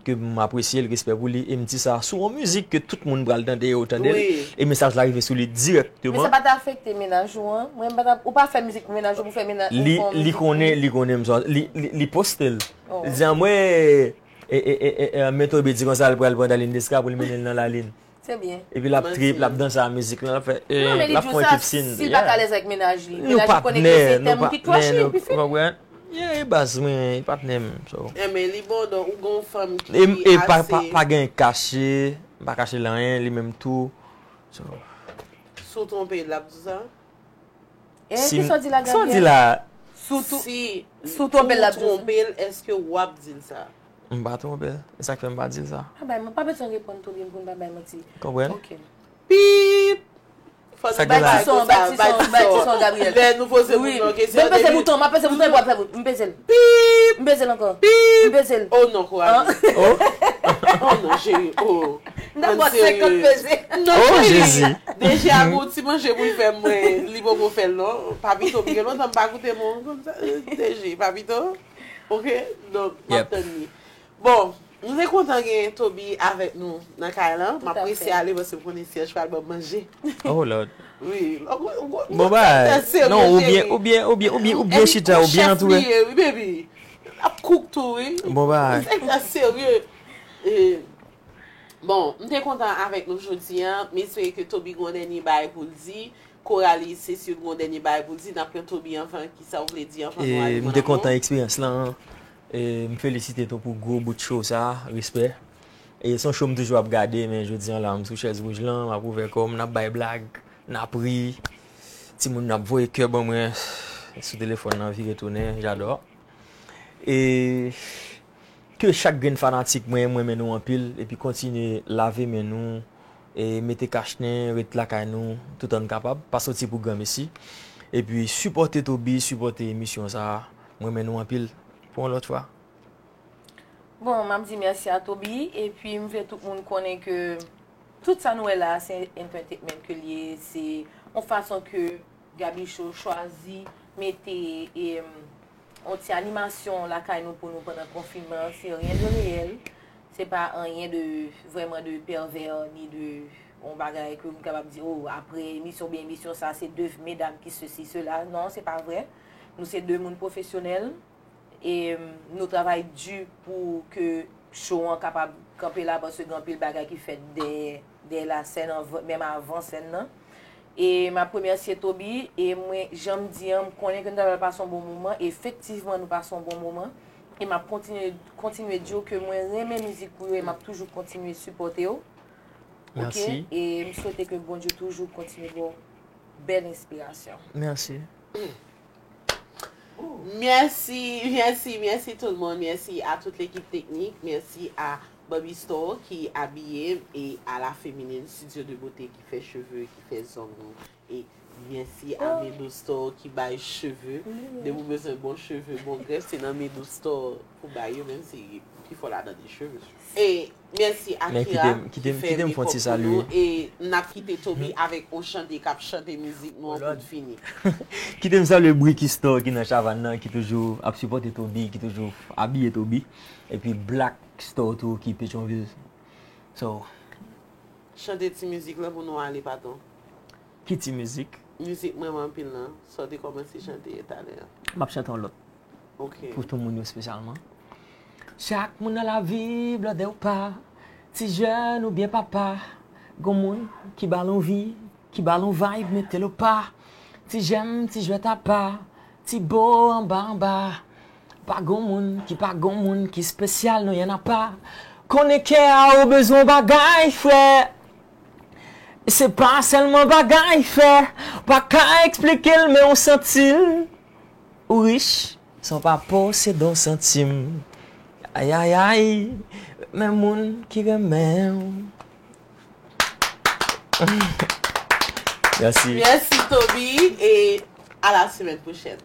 ke m apresye l, respè pou li, e m di sa sou yon mizik ke tout moun pral tande, yo tande l, e mesaj la rive sou li direkteman. Men sa pa ta afekte mennaj ou an? Mwen, m pa ta, ou pa fè mizik pou mennaj ou, pou fè mennaj ou, li, li konnen, li konnen m sa, li, li, li poste l. Li di a mwen, e, e, e, e, e, men Toby di konsa l pral pran Darline Desca pou l mennen l nan lalin. Se byen. Epi l ap trip, l ap danse a mizik lan, l ap fè, e, l ap fè yon ekip sin. Si l pa t alèz avèk mennaj li, mennaj li konnen ke se tèm ki twò cheri, pi fini. Yeah, e baz mwen, e patnè m, so. Enben, li bon, donk, ou gon fanm ki ase. E, e pa, pa, pa gen kache, m pa kache l anyen, li menm tou. So. Si w twonpe l, l ap di sa? E, kisa w di la, Gabriel? Sa w di la? Si w twonpe l, l ap di sa. Si w twonpe l, èske w ap di l sa? M pa twonpe l. E sa k fè m pa di l sa. Pa bay, pa bezwen reponn Toby pou n pa bay manti. Konprann? Ok. Pip! Fò nou bay ti son, bay ti son, bay ti son, Gabriel. Lè nou poze moun nan kesyon, m peze bouton, m ap peze bouton, epi w ap fè bout. M peze l. Pip! M peze l ankò. Pip! M peze l. Oh non, kouraje. Oh non, cheri, oh. M ta pran senkant peze. Non, cheri. D J a gon ti manje pou l fè mwen, li poko fè l non. Papito, m gen lontan m pa koute moun konsa. D J, Papito. Ok? Donk, m ap tann li. Bon, nou te kontan gen Toby avèk nou nan kay lan. M ap prese ale paske m konnen Serge pral ban m manje. Oh Lord. Wi. Bon bagay. Non, ou byen, ou byen, ou byen, ou byen, ou byen chita, ou byen antoure. Wi, baby. L ap cook tou, wi. Bon bagay. Nèg la serye. E, bon, m te kontan avèk nou jodi a. M espere ke Toby gon dènye bagay pou l di. Coralie, se si w gon dènye bagay pou w di, n ap pran Toby anvan, kisa w vle di anvan nou ale nan lanmou? E, m te kontan eksperyans lan. E, m felisite tou pou gwo bout show sa, respè. E, se yon show m toujou ap gade, men jodi an la, m sou chèz wouj lan, m ap ouvè kò m, n ap bay blag, n ap ri. Timoun ap voye kè ban mwen sou telefòn nan, vire tounen, j'adore. E ke chak grenn fanatik mwen, m renmen nou anpil, epi kontinye lave men nou, e mete kachnen, ret lakay nou, toutan n kapab, pa soti pou granmesi. Epi sipòte Toby, sipòte emisyon sa a, m renmen nou anpil. Pou yon lòt fwa. Bon, m ap di mèsi a Toby, epi m vle tout moun konnen ke tout sa nou wè la a, se entertainment ke l ye, se yon fason ke Gaby Show chwazi mete, em, yon ti animasyon lakay nou pou nou pandan konfinman an, se rien de réel, se pa anyen de, vrèman de pèvè, ni de yon bagay ke m kapab di, oh, apre emisyon oubyen emisyon sa, se de medam ki sesi, sela. Non, se pa vrè. Nou se de moun pwofesyonèl. E, m, nou travay di pou ke show an kapab kanpe la, paske gen anpil bagay ki fèt dèyè, dèyè la sèn, anvan, menm avan sèn nan. E m ap remèsye Toby, e mwen, jan m di an, m konnen ke nou ta pral pase yon bon moman, e efektivman, nou pase yon bon moman. E m ap kontinye, kontinye di w ke mwen renmen mizik ou yo, e m ap toujou kontinye sipòte w. Ok? Mèsi. E m swete ke Bondye toujou kontinye ba w bèl enspirasyon. Mèsi. Mèsi, mèsi, mèsi tout moun. Mèsi a tout lekip teknik. Mèsi a Bobby Store ki abiye m e a La Féminine Studio de Beauté ki fè cheve, ki fè zong nou. E mèsi a Medo Store ki bay cheve. Depi w bezwen bon cheve, bon grèf, se nan Medo Store pou bay yo, menm si pifò ladan de cheve. E mèsi a Kira ki fè makeup pou nou. E n ap kite Toby avèk yon chante k ap chante mizik nou an pou n fini. Kite m salye Bricky Store ki nan Chavannes nan, ki toujou ap sipòte Toby, ki toujou abiye Toby. Epi Black Store tou ki Petyonvil. So. Chante ti mizik lan pou nou ale, patwon. Ki ti mizik? Mizik m renmen anpil lan. Sa w te kòmanse chante talè a. M ap chante yon lòt. Ok. Pou tout moun yo espesyalman. Chak moun nan lavi, blòdè ou pa, ti jèn oubyen papa, gon moun ki ba l anvi, ki ba l yon vibe, mete l o pa. Ti jèm, ti jwèt apa, ti bo anba anba. Pa gon moun ki pa gon moun ki espesyal, non, y'en a pas. Konnen kè a ou bezwen bagay, frè. Se pa sèlman bagay, frè. Pa ka eksplike l, men ou santi l. Ou rich, san w pa posede w santim. Ayayay, men moun ki renmen w. Mèsi. Merci Toby et à la semaine prochaine.